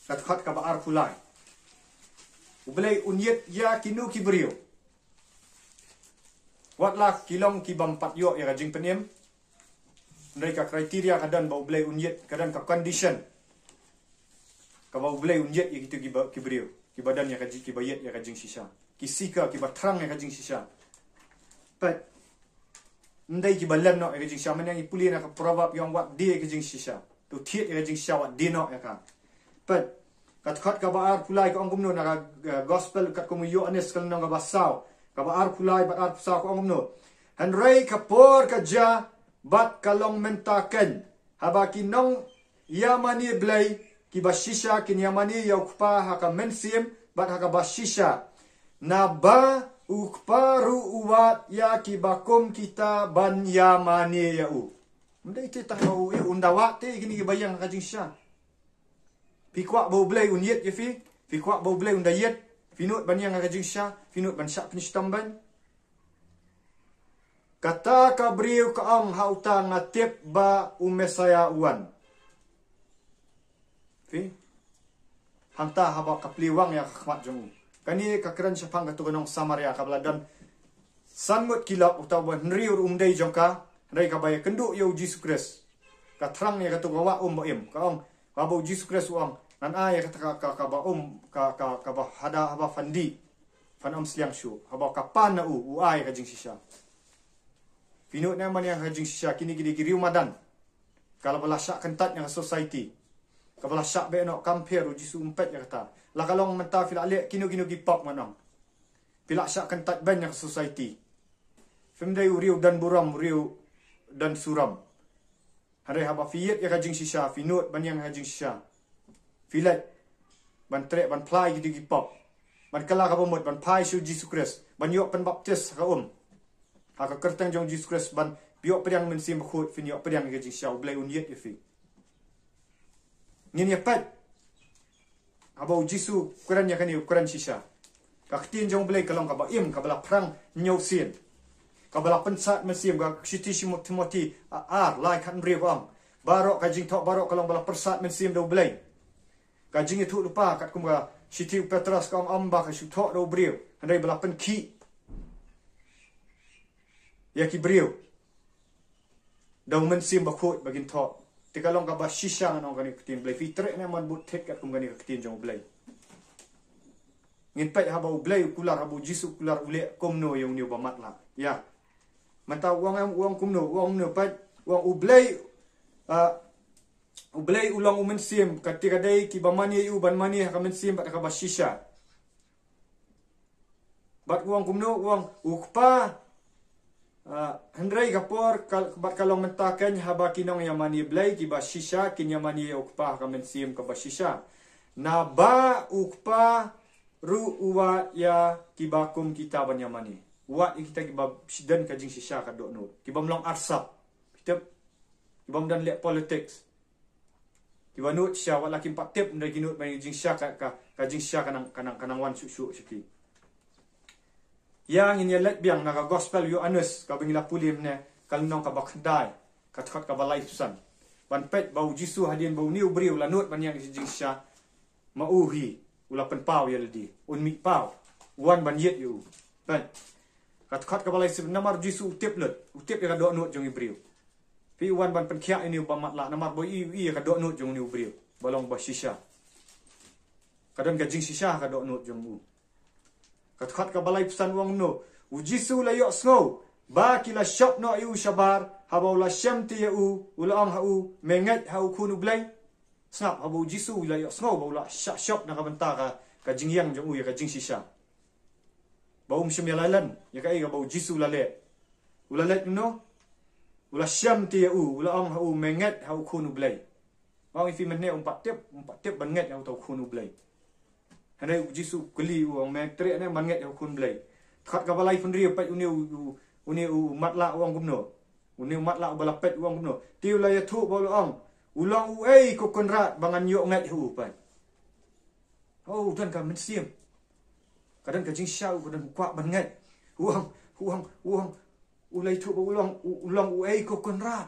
ka dkhot kaba arphew lai. U Blei un ïeit ïa kino ki briew, wat la ki long ki bym pat ïoh ïa ka jingpynim. Hynrei ka criteria ka don ba U Blei un ïeit, ka don ka condition kaba U Blei un ïeit ïa kito kiba, ki briew kiba don ïa ka jing, kiba ïeit ïa ka jingshisha, ki seeker, kiba thrang ïa ka jingshisha. Peit, ym dei kiba len noh ïa ka jingshisha. Mynne ngi pule na ka Proverb, ong wat die ïa ka jingshisha, to thied ïa ka jingshisha, wat die noh ïa ka. Peit, ka dkhot kaba arphew lai ka ong kumno na ka, eh, Gospel katkum u Ïoannis ka lynnong kaba saw, kaba arphew lai bad arphew saw, ka ong kumno: Hynrei ka por ka jia bad ka long mynta keiñ, haba ki nongïamane Blei kiba shisha kin ïamane ïa u Kpa ha ka mynsiem bad ha kaba shisha, naba u Kpa ruh u wad ïa kiba kum kita ban ïamane ïa u. Ym dei te tang ba u, eh, un da wad te ïa kine kiba ïeng ha ka jingshisha. Phi kwah ba U Blei un ïeit ïa phi? Phi kwah ba U Blei un da ïeit? Phi nud ban ïeng ha ka jingshisha? Phi nud ban shah pynshitom beiñ? Kata ka briew ka ong ha uta: Nga tip ba u Messaïah u wan. Phi, hangta haba ka plie wang ïa ka khmat jong u. Kane ka kren shaphang kato ka nong Samaria kaba la don san ngut ki lok, uta uba hynriew ruh um dei jong ka, hynrei kaba ïakynduh ïa U Jisu Khrist. Ka thrang ïa kato ka wah um ba im. Ka ong, haba U Jisu Khrist u ong, ngan ai ïa kata ka, ka, kaba um, ka, ka, kaba hada haba phan dih, phan ym sliang shuh. Haba ka pan na u, u ai ïa ka jingshisha. Phi nud ne em ban ïeng ha ka jingshisha? Kine ki dei ki riew madan, kaba la shah kyntait na ka society, kaba la shah beh noh, kam pher. U Jisu um peit ïa kata. La ka long mynta phi la leh kino kino ki pop, ngan ong, phi la shah kyntait beiñ na ka society. Phim dei u riew don burom, u riew don surom. Hynrei haba phi ïeit ïa ka jingshisha, phi nud ban ïeng ha ka jingshisha, phi leit ban treh, ban phla ïa kito ki pop, ban kylla kaba mut, ban phai sha U Jisu Khrist, ban ïoh pynbaptis ha ka um, ha ka kyrteng jong U Jisu Khrist, ban ïoh pdiang Mynsiem Bakhuid, phin ïoh pdiang ïa ka jingshisha. U Blei un ïeit ïa phi. Ngin ïa peit haba U Jisu u kren ïa kane, u kren shisha. Ka ktien jong U Blei ka long kaba im, kaba la phrang hynñiew sien, kaba la pynsad mynsiem. Ka shithi Timo-, Timothy, a, ar, lai khathynriew ka ong, baroh ka jingthoh baroh ka long ba la pyrsad mynsiem da U Blei. Ka jingïathuhlypa katkum ka shithi u Petros ka ong, ym ba ka shu thoh da u briew, hynrei ba la pynkhih ïa ki briew da U Mynsiem Bakhuid ba kin thoh. Te ka long kaba shisha, ngan ong, kane ka ktien Blei. Phi treh ne em ban bud thied katkum kane ka ktien jong U Blei? Ngin peit haba U Blei u kular, haba U Jisu u kular, u leh kumno ïa une uba matlah. Ïa. Mynta u ong em, u ong kumno, u ong kumno? Peit, u ong U Blei, ah, U Blei u long U Mynsiem, kata ka dei kiba mane ïa u ban mane ha ka mynsiem bad ha kaba shisha. Bad u ong kumno? U ong, u Kpa, ah, hynrei ka por ka, bad ka long mynta keiñ, haba ki nongïamane Blei kiba shisha kin ïamane ïa u Kpa ha ka mynsiem kaba shisha, naba u Kpa ruh u wad ïa kiba kum kita ban ïamane. U wad ïa kita kiba don ka jingshisha ka dohnud, kibym long arsap, kiba, kibym don leh politics, kiba nud shisha, wat la kim pat tip, hynrei ki nud ba ka jingshisha ka, ka, ka jingshisha ka nang, ka nang, ka nang wan shuh shuh sha ki. Ïa, ngin ïa leit biang na ka Gospel Ïoannis kaba ngi la pule mynne, ka lynnong kaba khyndai, ka dkhot kaba laiphew san, ban peit ba U Jisu, hadien ba une u briew u la nud ban ïeng ha ka jingshisha, ma u hi u la pynpaw ïa lade, un mih paw, u wan ban ïeit ïa u. Peit, ka dkhot kaba laiphew san, namar U Jisu u tip lut, u tip ïa ka dohnud jong une u briew. Phi, u wan ban pynkhiah ïa une uba matlah, namar ba u i, u i ïa ka dohnud jong une u briew ba long ba shisha. Ka don ka jingshisha ha ka dohnud jong u. Ka dkhot kaba laiphew san u ong kumno? U Jisu u la ïohsngew ba ki la shop noh ïa u shabar, haba u la shem te ïa u, u la ong ha u, me ngeit ha u Khun u Blei? Sngap, haba U Jisu u la ïohsngew ba u la shah shop na ka bynta ka, ka jingïeng jong u ïa ka jingshisha, ba um shym ïa la len ïa kaei kaba U Jisu u la leh, u la leit kumno? U la shem te ïa u, u la ong ha u, me ngeit ha u Khun u Blei. Ong ïa phi mynne, um pat tip, um pat tip ban ngeit ha uta u Khun u Blei. Hynrei U Jisu u kylli u, ong, me treh ne em ban ngeit ha u Khun u Blei? Dkhot kaba laiphew hynriew, peit une u, u, une u matlah u ong kumno? Une u matlah uba la peit u ong kumno? Te u la ïathuh ba u la ong, U long uei ko Kynrad ba ngan ïoh ngeit ha u, peit. Oh, u don ka mynsiem. Ka don ka jingshisha, u ka don u kwah ban ngeit. U ong, u ong, u ong, u la ïathuh ba u long, u, u long uei ko Kynrad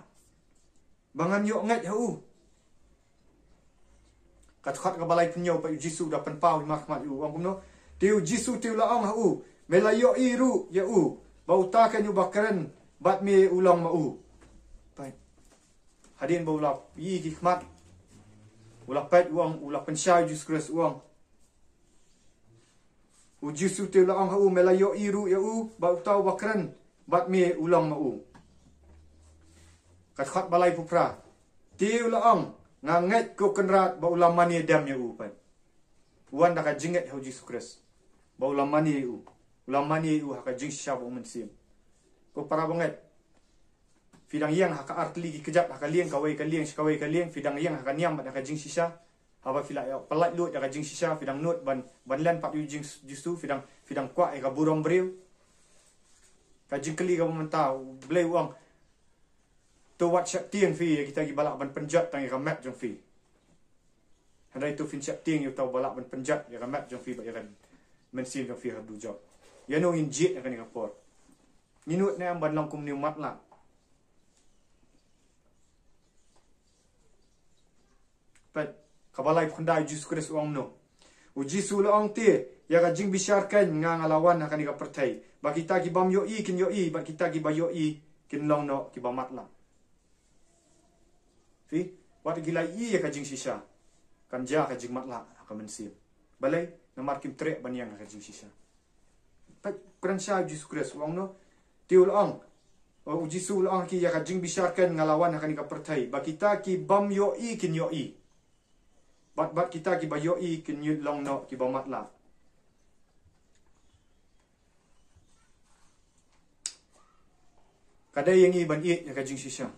ba ngan ïoh ngeit ha u. Ka dkhot kaba laiphew hynñiew, peit, u Jisu u da pynpaw hi markhmat ïa u, u ong kumno? Te u Jisu te u la ong ha u, me la ïohi ruh ïa u ba uta keiñ uba kren bad me u long ma u. Peit. Hadien ba u la ïohi ki khmat, u la peit, u ong, u la pynshai u Jisu Khrist, u ong. U Jisu te u la ong ha u, me la ïohi ruh ïa u ba uta uba kren bad me u long ma u. Ka dkhot ba laiphew phra. Te u la ong, nga ngeit ko Kynrad ba u la mane dem ïa u, peit. U wan da ka jingngeit ha u Jisu Khrist ba u la mane ïa u. U la mane ïa u ha ka jingshisha bad u Mynsiem. Ko para bangeit, phi dang ïeng ha ka artylli ki kjat ha ka lieng, kawei ka lieng sha kawei ka lieng, phi dang ïeng ha ka niam bad ha ka jingshisha. Haba phi la ïoh pyllait luid ïa ka jingshisha, phi dang nud ban, ban len pat ïa u Jing-, Jisu, phi dang, phi dang kwah ïa ka burom briew. Ka jingkylli kaba mynta, U Blei u ong, to wat sheptieng phi ïa kita kiba lah ban pynjot tang ïa ka met jong phi. Hynrei to phin sheptieng ïa uta uba lah ban pynjot ïa ka met jong phi bad ïa ka mynsiem jong phi ha dujok. Ïano ngin jied ïa kane ka por? Ngi nud ne em ban long kum une u matlah? Peit, kaba laiphew khyndai, u Jisu Khrist u ong kumno? U Jisu u la ong, te ïa ka jingbishar keiñ nga, nga la wan ha kane ka pyrthei ba kita ki bym ïohi kin ïohi bad kita kiba ïohi kin long noh kiba matlah. Phi, wat ki la ïohi ïa ka jingshisha, kan jia ka jingmatlah ha ka mynsiem. Balei? Namar kim treh ban ïeng ha ka jingshisha. Peit, u kren shai u Jisu Khrist u ong kumno? Te u la ong, u Jisu u la ong ha ki, ïa ka jingbishar keiñ nga la wan ha kane ka pyrthei ba kita ki bym ïohi kin ïohi bad, bad kita kiba ïohi kin ïoh long noh kiba matlah. Ka dei ïa ngi ban ïeit ïa ka jingshisha.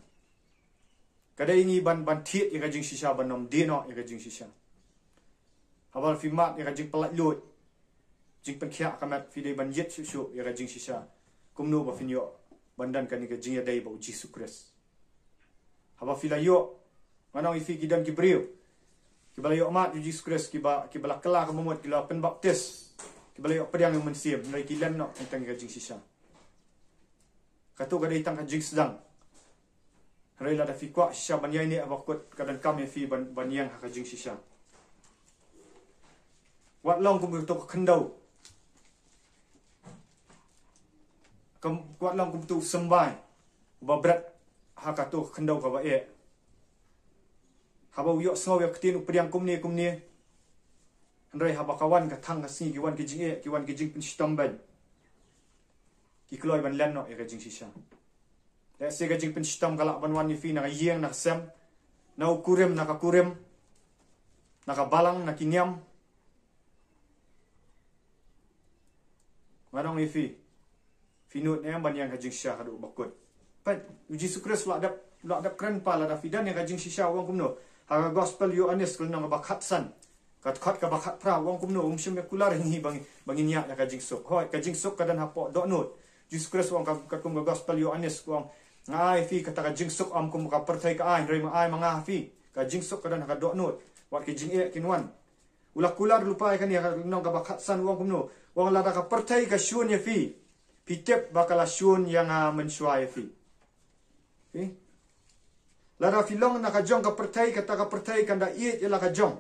Ka dei ïa ngi ban, ban thied ïa ka jingshisha, ban ym die noh ïa ka jingshisha. Haba phi mad ïa ka jingpyllait luid, jingpynkhiah ka met, phi dei ban ïeit shuh shuh ïa ka jingshisha. Kumno ba phin ïoh ban don kane ka jingïadei bad u Jisu Khrist? Haba phi la ïoh, ngan ong ïa phi, ki don ki briew kiba la ïoh mad ïa u Jisu Khrist, kiba, kiba la kylla ka bamut, ki la pynbaptis, kiba la ïoh pdiang ïa u Mynsiem, hynrei ki len noh teng teng ïa ka jingshisha. Kato ka dei tang ka jingsdang. Hynrei lada phi kwah shisha ban ïaineh ha bakut, ka donkam ïa phi ban, ban ïeng ha ka jingshisha. Wat long kum uto ka khyndew. Kam, wat long kum uto u symbai uba bret ha kato ka khyndew kaba eh. Haba u ïohsngew ïa ka ktien u pdiang kumne kumne. Hynrei haba ka wan ka thang ka sngi, ki wan ki jingeh, ki wan ki jingpynshitom beiñ, ki kloi ban len noh ïa ka jingshisha. Lehse ka jingpynshitom ka lah ban wan ïa phi na ka ïing, na ka sem, na u kurim, na ka kurim, na ka balang, na ki niam. Ngan ong ïa phi, phi nud ne em ban ïeng ha ka jingshisha haduh bakut? Peit, u Jisu Khrist u la dep, u la dep kren, pa, lada phi don ïa ka jingshisha, u ong kumno? Ha ka Gospel Ïoannis ka lynnong kaba khatsan, ka dkhot kaba khatphra, u ong kumno? Um shym ïa kular ïa ngi ba ngin, ba ngin ïaid ïa ka jingsuk. Hooid, ka jingsuk ka don hapoh dohnud. Jisu Khrist u ong ka, katkum ka Gospel Ïoannis, u ong, nga ai ïa phi kata ka jingsuk, ym kum ka pyrthei ka ai, hynrei ma ai ma nga ha phi. Ka jingsuk ka don ha ka dohnud. Wat ki jingeh kin wan. U la kular lypa ïa kane ha ka lynnong kaba khatsan, u ong kumno? U ong, lada ka pyrthei ka shun ïa phi, phi tip ba ka la shun ïa nga mynshuwa ïa phi. Phi? Lada phi long na ka jong ka pyrthei, kata ka pyrthei kan da ïeit ïa la ka jong.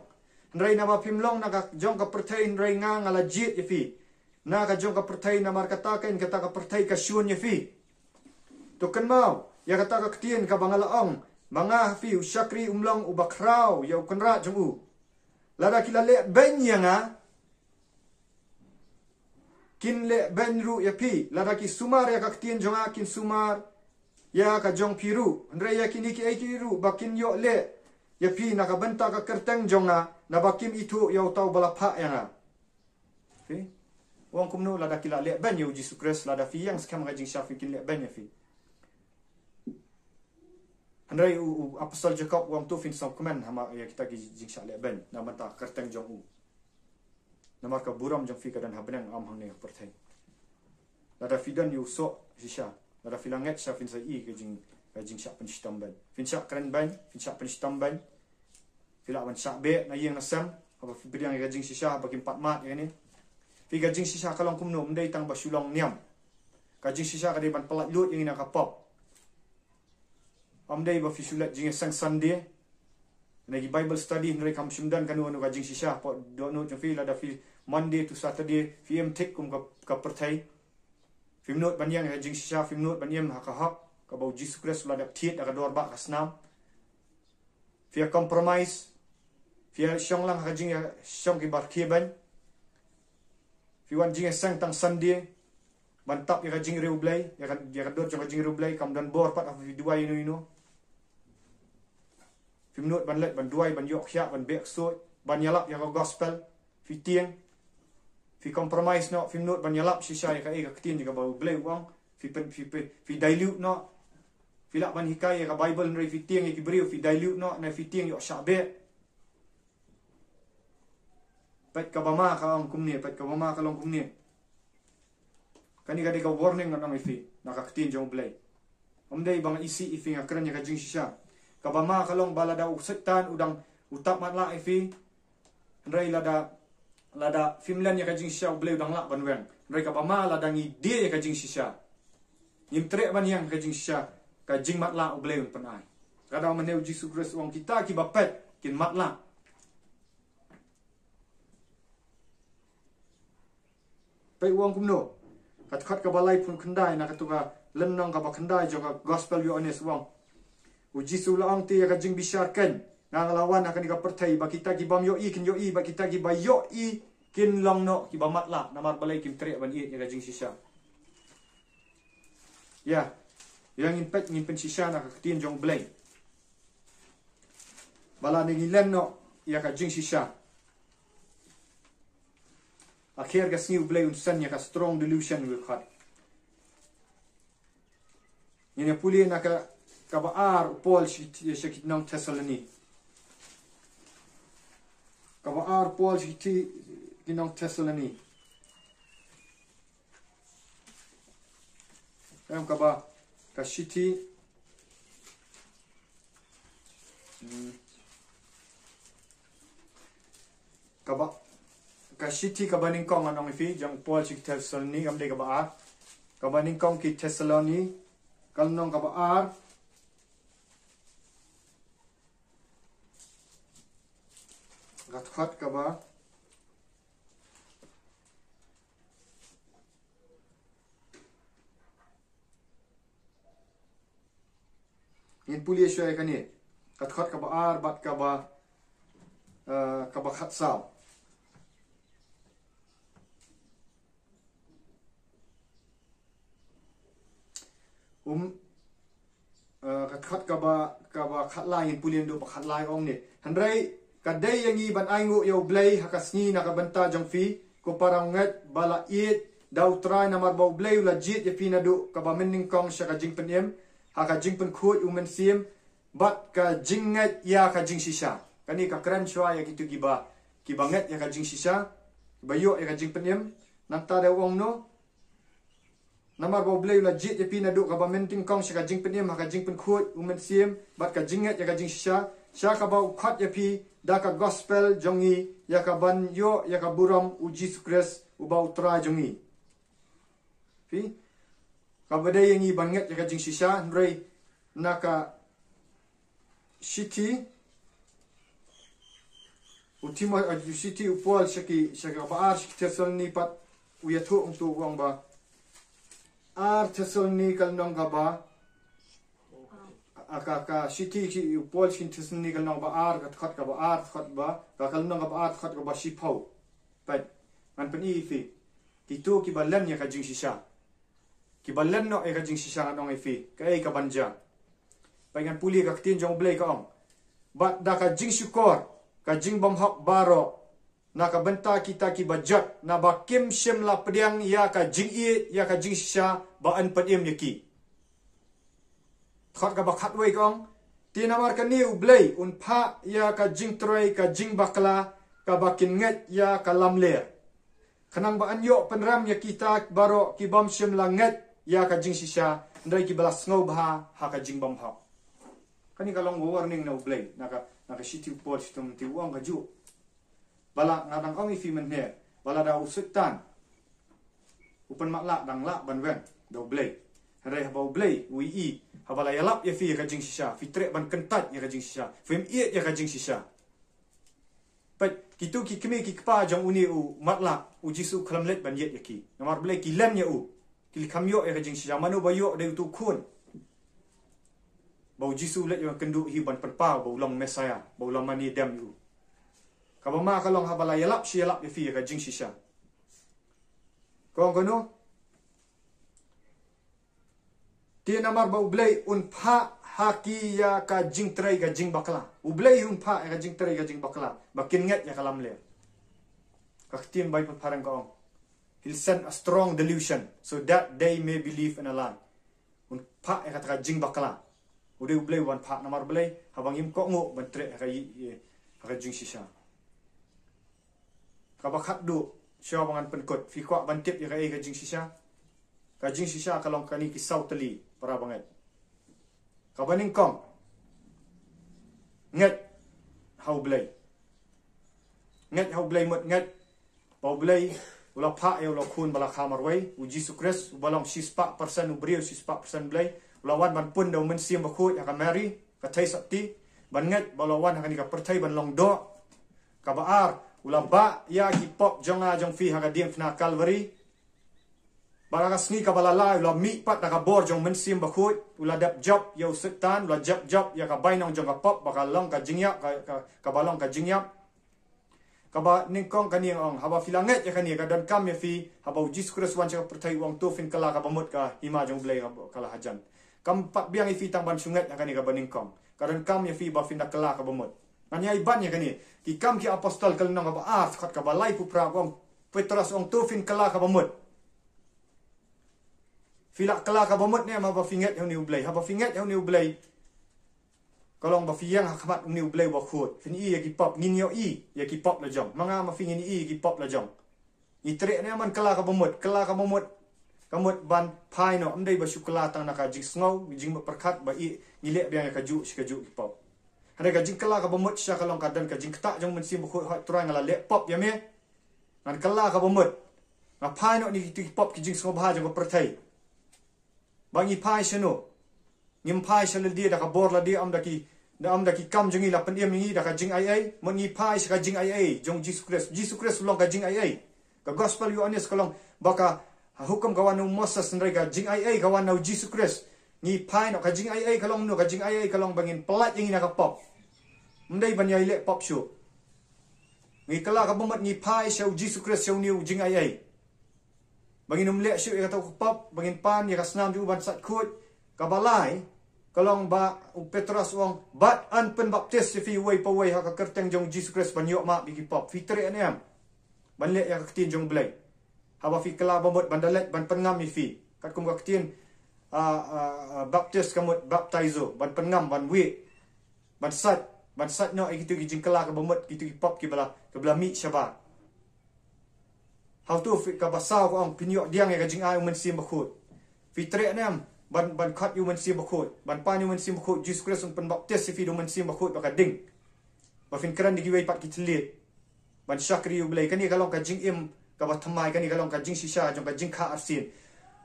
Hynrei naba phim long na ka jong ka pyrthei, hynrei nga, nga la jied ïa phi na ka jong ka pyrthei, namar kata keiñ kata ka pyrthei ka shun ïa phi. To kynmaw ïa kata ka ktien kaba nga la ong, ma nga ha phi, u shakri um long uba khraw ïa u kynrad jong u. Lada ki la leh beiñ ïa nga, kin leh beiñ ruh ïa phi. Lada ki sumar ïa ka ktien jong nga, kin sumar ïa ka jong phi ruh. Hynrei ïa kine kiei kiei ruh ba kin ïoh leh ïa phi na ka bynta ka kyrteng jong nga, naba kim ithuh ïa uta uba la phah ïa nga. Phi? U ong kumno lada ki la leh beiñ ïa u Jisu Khrist, lada phi ïeng skhem ha ka jingshisha, phi, kin leh beiñ ïa phi. Hynrei u, u apostol Jakob u ong, to phin sngewkmen ha ma, ïa kita ki jingshah leh beiñ na ka bynta ka kyrteng jong u. Namar ka burom jong phi ka don ha bneng, ym hangne ha pyrthei. Lada phi don ïa u soh shisha, lada phi la ngeit shisha, phin sa ïohi ka jing, Ka jingshah pynshitom beiñ. Phin shah kren beiñ, phin shah pynshitom beiñ. Phi lah ban shah beh na ïing na sem, haba phi pdiang ïa ka jingshisha, haba kim pat mad ïa kane. Phi, ka jingshisha ka long kumno, ym dei tang ba shu long niam. Ka jingshisha ka dei ban pyllait lut ïa ngi na ka pop. Ym dei ba phi shu leit jingïaseng Sunday na ki Bible study, hynrei kam shym don kano kano ka jingshisha. Pop dohnud jong phi, lada phi Monday to Saturday phi im thik kum ka, ka pyrthei. Phim nud ban ïeng ha ka jingshisha, phim nud ban im ha ka hok kaba u Jisu Khrist u la dep thied da ka dor bah ka snam. Phi ïa compromise. Phi ïa shong lang ha ka jingïashong kiba rkhie beiñ. Phi wan jingïaseng tang Sunday ban tap ïa ka jingriewblei, ïa ka, ïa ka dur jong ka jingriewblei, kam don bor pat ha phi duwai ïano ïano. Phim nud ban leit ban duwai, ban ïoh khiah, ban beh ksuid, ban ïalap ïa ka gospel. Phi tieng, phi compromise noh, phim nud ban ïalap shisha ïa kaei ka ktien jong ka ba u Blei u ong. Phi pyn, phi, phi, phi dilute noh. Phi lah ban hikai ïa ka Bible hynrei phi tieng ïa ki briew, phi dilute noh, ne phi tieng ïoh shah beh. Peit, kaba ma ka ong kumne, peit, kaba ma ka long kumne. Kane ka dei ka warning ngan ong ïa phi na ka ktien jong u Blei. Ym dei ba nga isih ïa phi, nga kren ïa ka jingshisha. Kaba ma ka long ba lada u Soitan u dang, u tap matlah ïa phi, hynrei lada, lada phim len ïa ka jingshisha, u Blei u dang lah ban weng. Hynrei kaba ma, lada ngi die ïa ka jingshisha, ngim treh ban ïeng ha ka jingshisha, ka jingmatlah u Blei un pyn-ai. Ka daw mynne u Jisu Khrist u ong, kita kiba peit kin matlah. Peit u ong kumno. Ka dkhot kaba laiphew khyndai na katu ka lynnong kaba khyndai jong ka Gospel Ïoannis u ong, u Jisu u la ong, te ïa ka jingbishar keiñ nga, nga la wan ha kane ka pyrthei ba kita ki bym ïohi kin ïohi, ba kita kiba ïohi kin long noh kiba matlah. Namar balei? Kim treh ban ïeit ïa ka jingshisha. Ïa, ïa ngin peit, ngin pynshisha na ka ktien jong u Blei. Ba lada ngi len noh ïa ka jingshisha, ha kher ka sngi u Blei un send ïa ka strong delusion, u khot. Ngin ïa pule na ka, kaba ar u Paul sha ki, sha ki nong Thessaloni. Kaba ar u Paul sha ki, ki nong Thessaloni. Em, kaba, ka shithi. Hmm. Kaba, ka shithi kaba nyngkong ngan ong ïa phi, jong u Paul sha ki Thessaloni, kam dei kaba ar. Kaba nyngkong ki Thessaloni, ka lynnong kaba ar. Ka dkhot kaba Ngin pule shuwa ïa kane. Ka dkhot kaba ar bad kaba, eh, kaba khatsaw. Um, eh, ka dkhot kaba, kaba khatlai, ngin pule naduh ba khatlai, ong ne. Hynrei ka dei ïa ngi ban ainguh ïa u Blei ha ka sngi na ka bynta jong phi, ko para ngeit ba la ïeit da u Trai, namar ba u Blei u la jied ïa phi naduh kaba mynnyngkong sha ka jingpynim, ha ka jingpynkhuid u Mynsiem, bad ka jingngeit ïa ka jingshisha. Kane ka kren shuwa ïa kito kiba, kiba ngeit ïa ka jingshisha, kiba ïoh ïa ka jingpynim. Nangta dei u ong no. Namar ba u Blei u la jied ïa phi naduh kaba mynnyngkong sha ka jingpynim, ha ka jingpynkhuid u Mynsiem, bad ka jingngeit ïa ka jingshisha, sha kaba u khot ïa phi da ka gospel jong ngi, ïa kaban ïoh ïa ka burom u Jisu Khrist uba u Trai jong ngi. Phi, kaba dei ïa ngi ban ngeit ïa ka jingshisha, hynrei na ka shithi u Timo-, eh, shithi u Paul sha ki, sha ki ba ar sha ki Thessaloni pat, u ïathuh hangto u ong ba, ar Thessaloni ka lynnong kaba, a, ka, ka shithi ki u Paul sha ki Thessaloni ka lynnong ba ar, ka dkhot kaba ar, dkhot ba, ka, ka lynnong kaba ar, dkhot kaba shiphew. Peit, ngan pyni ïa phi. Kito kiba len ïa ka jingshisha, kiba len noh ïa ka jingshisha, ngan ong ïa phi kaei kaban jia. Peit, ngan pule ka ktien jong u Blei, ka ong, bad da ka jingshukor, ka jingbymhok baroh na ka bynta kita kiba jot, naba kim shym la pdiang ïa ka jingïeit ïa ka jingshisha ba yn pynim ïa ki. Dkhot kaba khatwei ka ong, te namar kane u Blei un phah ïa ka jingtrei ka jingbakla kaba kin ngeit ïa ka lamler, khnang ba yn ïoh pynrem ïa kita baroh ki bym shym la ngeit ïa ka jingshisha, Hynrei kiba la sngewbha ha ka jingbymhok. Kane ka long warning na U Blei, na ka, na ka shithi u Paul, shithi u Timothy u ong kajuh. Ba la, nga dang ong ïa phi mynne, ba lada u Soitan u pynmatlah, dang lah ban weng da U Blei. Hynrei haba U Blei u ïohi, haba la ïalap ïa phi ïa ka jingshisha, phi treh ban kyntait ïa ka jingshisha, phim ïeit ïa ka jingshisha. Peit, kito ki kmie ki kpa jong une u matlah, U Jisu u khlem leit ban ïeit ïa ki. Namar balei? Ki len ïa u. Ki la kham ïoh ïa ka jingshisha. Mano ba ïoh? Dei uto u khun ba U Jisu u leit ïakynduh hi ban pynpaw ba u long Messiah, ba u long mane dem ïa u. Kaba ma ka long, haba la ïalap shi ïalap ïa phi ïa ka jingshisha. Ka ong kumno? Te namar ba U Blei un phah ha ki ïa ka jingtrei ka jingbakla. U Blei un phah ïa ka jingtrei ka jingbakla ba kin ngeit ïa ka lamler. Ka ktien Baibl phareng ka ong, "He'll send a strong delusion so that they may believe in a lie." Un phah ïa kata ka jingbakla. U dei U Blei uban phah. Namar balei? Haba ngim kohnguh ban treh ha ka ï-, ï-, ha ka jingshisha. Kaba khatduh, shuwa ba ngan pynkut, phi kwah ban tip ïa kaei ka jingshisha? Ka jingshisha ka long kane ki saw tylli, para bangeit. Kaba nyngkong, ngeit ha U Blei. Ngeit ha U Blei mut, ngeit ba U Blei u la phah ïa u la khun ba la kha marwei, U Jisu Khrist, uba long shispah persen u briew, shispah persen Blei, u la wan ban pun da U Mynsiem Bakhuid ha ka Mary, ka theisotti, ban ngeit ba u la wan ha kane ka pyrthei ban long doh. Kaba ar, u la bah ïa ki pop jong nga jong phi ha ka diengphna Kalbari. Bad ha ka sngi kaba la lai, u la mih pat da ka bor jong U Mynsiem Bakhuid, u la dep jop ïa u Soitan, u la jop jop ïa ka bainong jong ka pop, ba ka long ka jingïap, ka, ka, kaba long ka jingïap. Kaba nyngkong kane nga ong, haba phi la ngeit ïa kane, ka donkam ïa phi, haba U Jisu Khrist wan sha ka pyrthei u ong, "To phin kylla kaba mut, ka hima jong U Blei ka, ka la hajan." Kam pat biang ïa phi tang ban shu ngeit ïa kane kaba nyngkong. Ka donkam ïa phi ba phin da kylla kaba mut. Ngan ïai ban ïa kane. Ki Kam ki Apostol ka lynnong kaba ar, dkhot kaba laiphew phra ka ong, Petros u ong, "To phin kylla kaba mut." Phi la kylla kaba mut ne em haba phi ngeit ha une U Blei? Haba phi ngeit ha une U Blei, ka long ba phi ïeng ha khmat une U Blei Bakhuid. Phin ïohi ïa ki pop, ngin ïohi ïa ki pop la jong. Ma nga ma phi ngin ïohi ïa ki pop la jong. Ngi treh ne em ban kylla kaba mut? Kylla kaba mut, ka mut ban phai noh, ym dei ba shu kylla tang na ka jingsngew, jingsngewpyrkhat ba ï, ngi leh biang ïa kajuh shi kajuh ki pop. Hynrei ka jingkylla kaba mut shisha ka long, ka don ka jingktah jong U Mynsiem Bakhuid, "Hooid Trai, nga la leh pop ïa me. Ngan kylla kaba mut. Nga phai noh na kito ki pop, ki jingsngewbha jong ka pyrthei." Ba ngi phai shano? Ngim phai sha lade da ka bor lade, ym da ki, da ym da ki kam jong ngi la pynim ïa ngi, da ka jingaiei. Mut ngi phai sha ka jingaiei jong U Jisu Khrist. U Jisu Khrist u long ka jingaiei. Ka Gospel Ïoannis ka long ba ka hukum ka wan na u Moses, hynrei ka jingaiei ka wan na U Jisu Khrist. Ngi phai noh, ka jingaiei ka long kumno? Ka jingaiei ka long ba ngin pyllait ïa ngi na ka pop. Ym dei ban ïai leh pop shuh. Ngi kylla kaba mut, ngi phai sha U Jisu Khrist, sha une u jingaiei. Ba ngin ym leh shuh ïa kato ka pop, ba ngin pan ïa ka snam jong u ban sait khuid. Kaba lai, ka long ba u Petros u ong, "Bad yn pynbaptis ïa phi uwei pa uwei ha ka kyrteng jong U Jisu Khrist ban ïoh map ïa ki pop." Phi treh ne em ban leh ïa ka ktien jong U Blei? Haba phi kylla ba mut, ban da leit ban pynngam ïa phi. Katkum ka ktien, ah, ah, ah, baptis ka mut baptizo, ban pynngam, ban wieh, ban sait, ban sait noh ïa kito ki jingkylla kaba mut, kito ki pop kiba la, kiba la mih shabar. Hato phi, kaba saw ka ong, phin ïoh pdiang ïa ka jingai U Mynsiem Bakhuid? Phi treh ne em ban, ban khot ïa U Mynsiem Bakhuid, ban pan ïa U Mynsiem Bakhuid? U Jisu Khrist un pynbaptis ïa phi da U Mynsiem Bakhuid ba ka ding, ba phin kren da kiwei pat ki thylliej, ban shakri ïa U Blei. Kane ka long ka jingim kaba thymmai, kane ka long ka jingshisha jong ka jingkha arsien.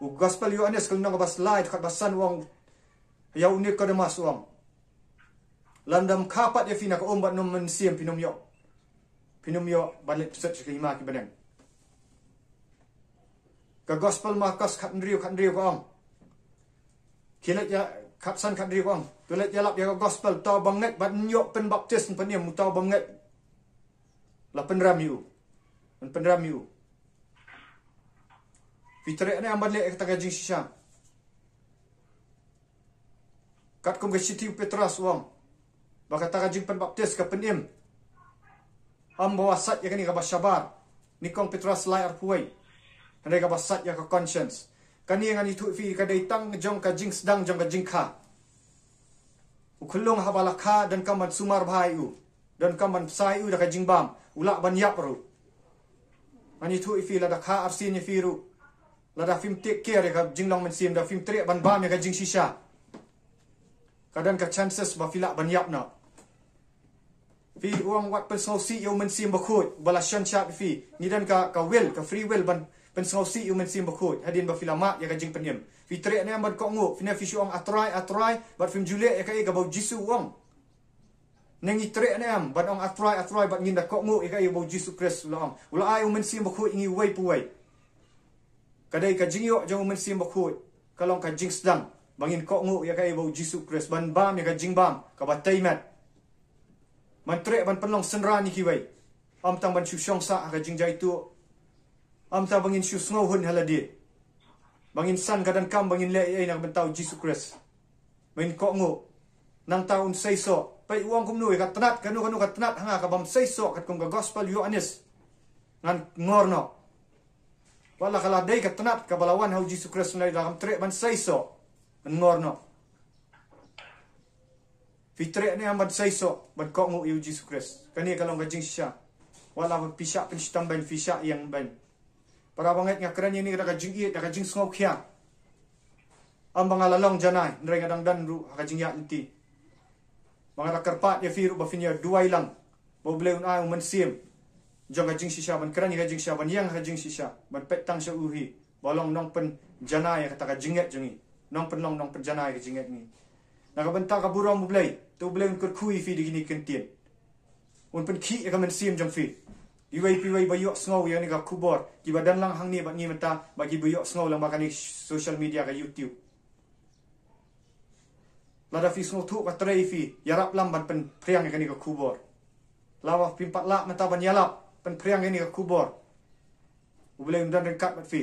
U Gospel Ïoannis ka lynnong kaba lai, dkhot ba san u ong ïa u Nikodemus u ong, "Lada ym kha pat ïa phi na ka um bad na U Mynsiem, phin ym ïoh, phin ym ïoh ban leit pyrshah sha ka hima ki bneng." Ka Gospel Markos khathynriew, khathynriew ka ong, ki leit ïa, khatsan, khathynriew ka ong, to leit ïalap ïa ka Gospel, uta uba ngeit bad un ïoh pynbaptis, un pynim, uta uba ngeit, la pynrem ïa u, un pynrem ïa u. Phi treh ne em ban leh ïa kata ka jingshisha? Katkum ka shithi u Petros u ong, ba kata ka jingpynbaptis ka pynim. Ym ba wa sait ïa kane kaba shabar. Nyngkong Petros lai arphew wei. Hynrei kaba sait ïa ka conscience. Kane ngan ïathuh ïa phi, ka dei tang jong ka jingsdang jong ka jingkha. U khyllung haba la kha, donkam ban sumar bha ïa u, donkam ban bsa ïa u da ka jingbam, u lah ban ïap ruh. Ngan ïathuh ïa phi, lada kha arsien ïa phi ruh, Lada phim take care ïa ka jinglong mynsiem, da phim treh ban bam ïa ka jingshisha, ka don ka chances ba phi lah ban ïap noh. Phi ong wat pynsngewsih ïa u Mynsiem Bakhuid ba la shon shap ïa phi. Ngi don ka, ka will, ka free will ban pynsngewsih ïa u Mynsiem Bakhuid hadien ba phi la mad ïa ka jingpynim. Phi treh ne em ban kohnguh? Phi ne phi shu ong A Trai, A Trai, bad phim ju leh ïa kaei kaba u Jisu u ong. Ne ngi treh ne em ban ong A Trai, A Trai, bad ngim da kohnguh ïa kaei ba u Jisu Khrist u la ong? U la ai u Mynsiem Bakhuid ïa ngi uwei pa uwei. Ka dei ka jingïoh jong u Mynsiem Bakhuid ka long ka jingsdang ba ngin kohnguh ïa kaei ba u Jisu Khrist, ban bam ïa ka jingbam kaba tei met. Ban treh ban pynlong synran ïa kiwei. Ym tang ban shu shong sah ha ka jingjaituh. Ym tang ba ngin shu sngewhun ha lade. Ba ngin san ka donkam ba ngin leh ei ei na ka bynta u Jisu Khrist. Ba ngin kohnguh. Nangta un seisoh. Peit u ong kumno ïa ka tnat, kano kano ka tnat ha nga kabym seisoh, katkum ka gospel Ïoannis, ngan ngor noh. Wat la ka la dei ka tnat kaba la wan ha u Jisu Khrist, hynrei lada kam treh ban seisoh, ngan ngor noh. Phi treh ne em ban seisoh ban kohnguh ïa u Jisu Khrist? Kane ka long ka jingshisha. Wat la phi shah pynshitom beiñ, phi shah ïeng beiñ. Para bangeit, nga kren ïa kane da ka jingïeit, da ka jingsngewkhia. Ym ba nga la long janai, hynrei nga dang don ruh ha ka jingïaid lynti. Ba nga da kyrpad ïa phi ruh ba phin ïa duwai lang ba U Blei un ai u mynsiem jong ka jingshisha, ban kren ïa ka jingshisha, ban ïeng ha ka jingshisha, ban peit tang sha u hi ba long nongpynjanai ïa kata ka jingngeit jong ngi, nongpynlong, nongpynjanai ïa ka jingngeit ngi. Na ka bynta ka burom U Blei, te U Blei un kyrkhu ïa phi da kine ki kyntien. Un pynkhih ïa ka mynsiem jong phi. Iwei pa iwei ba ïohsngew ïa kane ka khubor, kiba don lang hangne bad ngi mynta, bad kiba ïohsngew lang bad kane social media ka YouTube. Lada phi sngewthuh ka trei ïa phi, ïarap lang ban pynphriang ïa kane ka khubor. Lada phim pat lah mynta ban ïalap, pynphriang ïa kane ka khubor. U Blei un don ryngkat bad phi.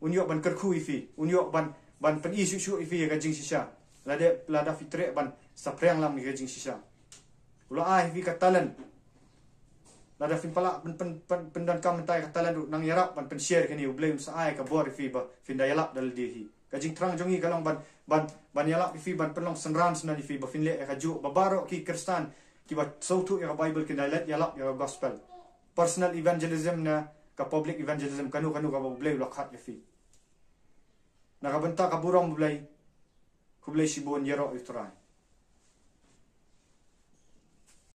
Un ïoh ban kyrkhu ïa phi, un ïoh ban, ban pyni shuh shuh ïa phi ïa ka jingshisha. Lada, lada phi treh ban saphriang lang ïa ka jingshisha. U la ai ïa phi ka talent. Lada phim pat lah pyn, pyn, pyn, pyndonkam mynta ïa ka talent ruh, nang ïarap ban pynshare kane, U Blei un sa ai ka bor ïa phi ba phin da ïalap da lade hi. Ka jingthrang jong ngi ka long ban, ban, ban ïalap ïa phi ban pynlong synran synran ïa phi ba phin leh ïa kajuh ba baroh ki Khristan kiba sngewthuh ïa ka Bible kin da leit ïalap ïa ka gospel. Personal evangelism ne ka public evangelism, kano kano kaba U Blei u la khot ïa phi. Na ka bynta ka burom U Blei, khublei shibun, ïaroh ïa U Trai.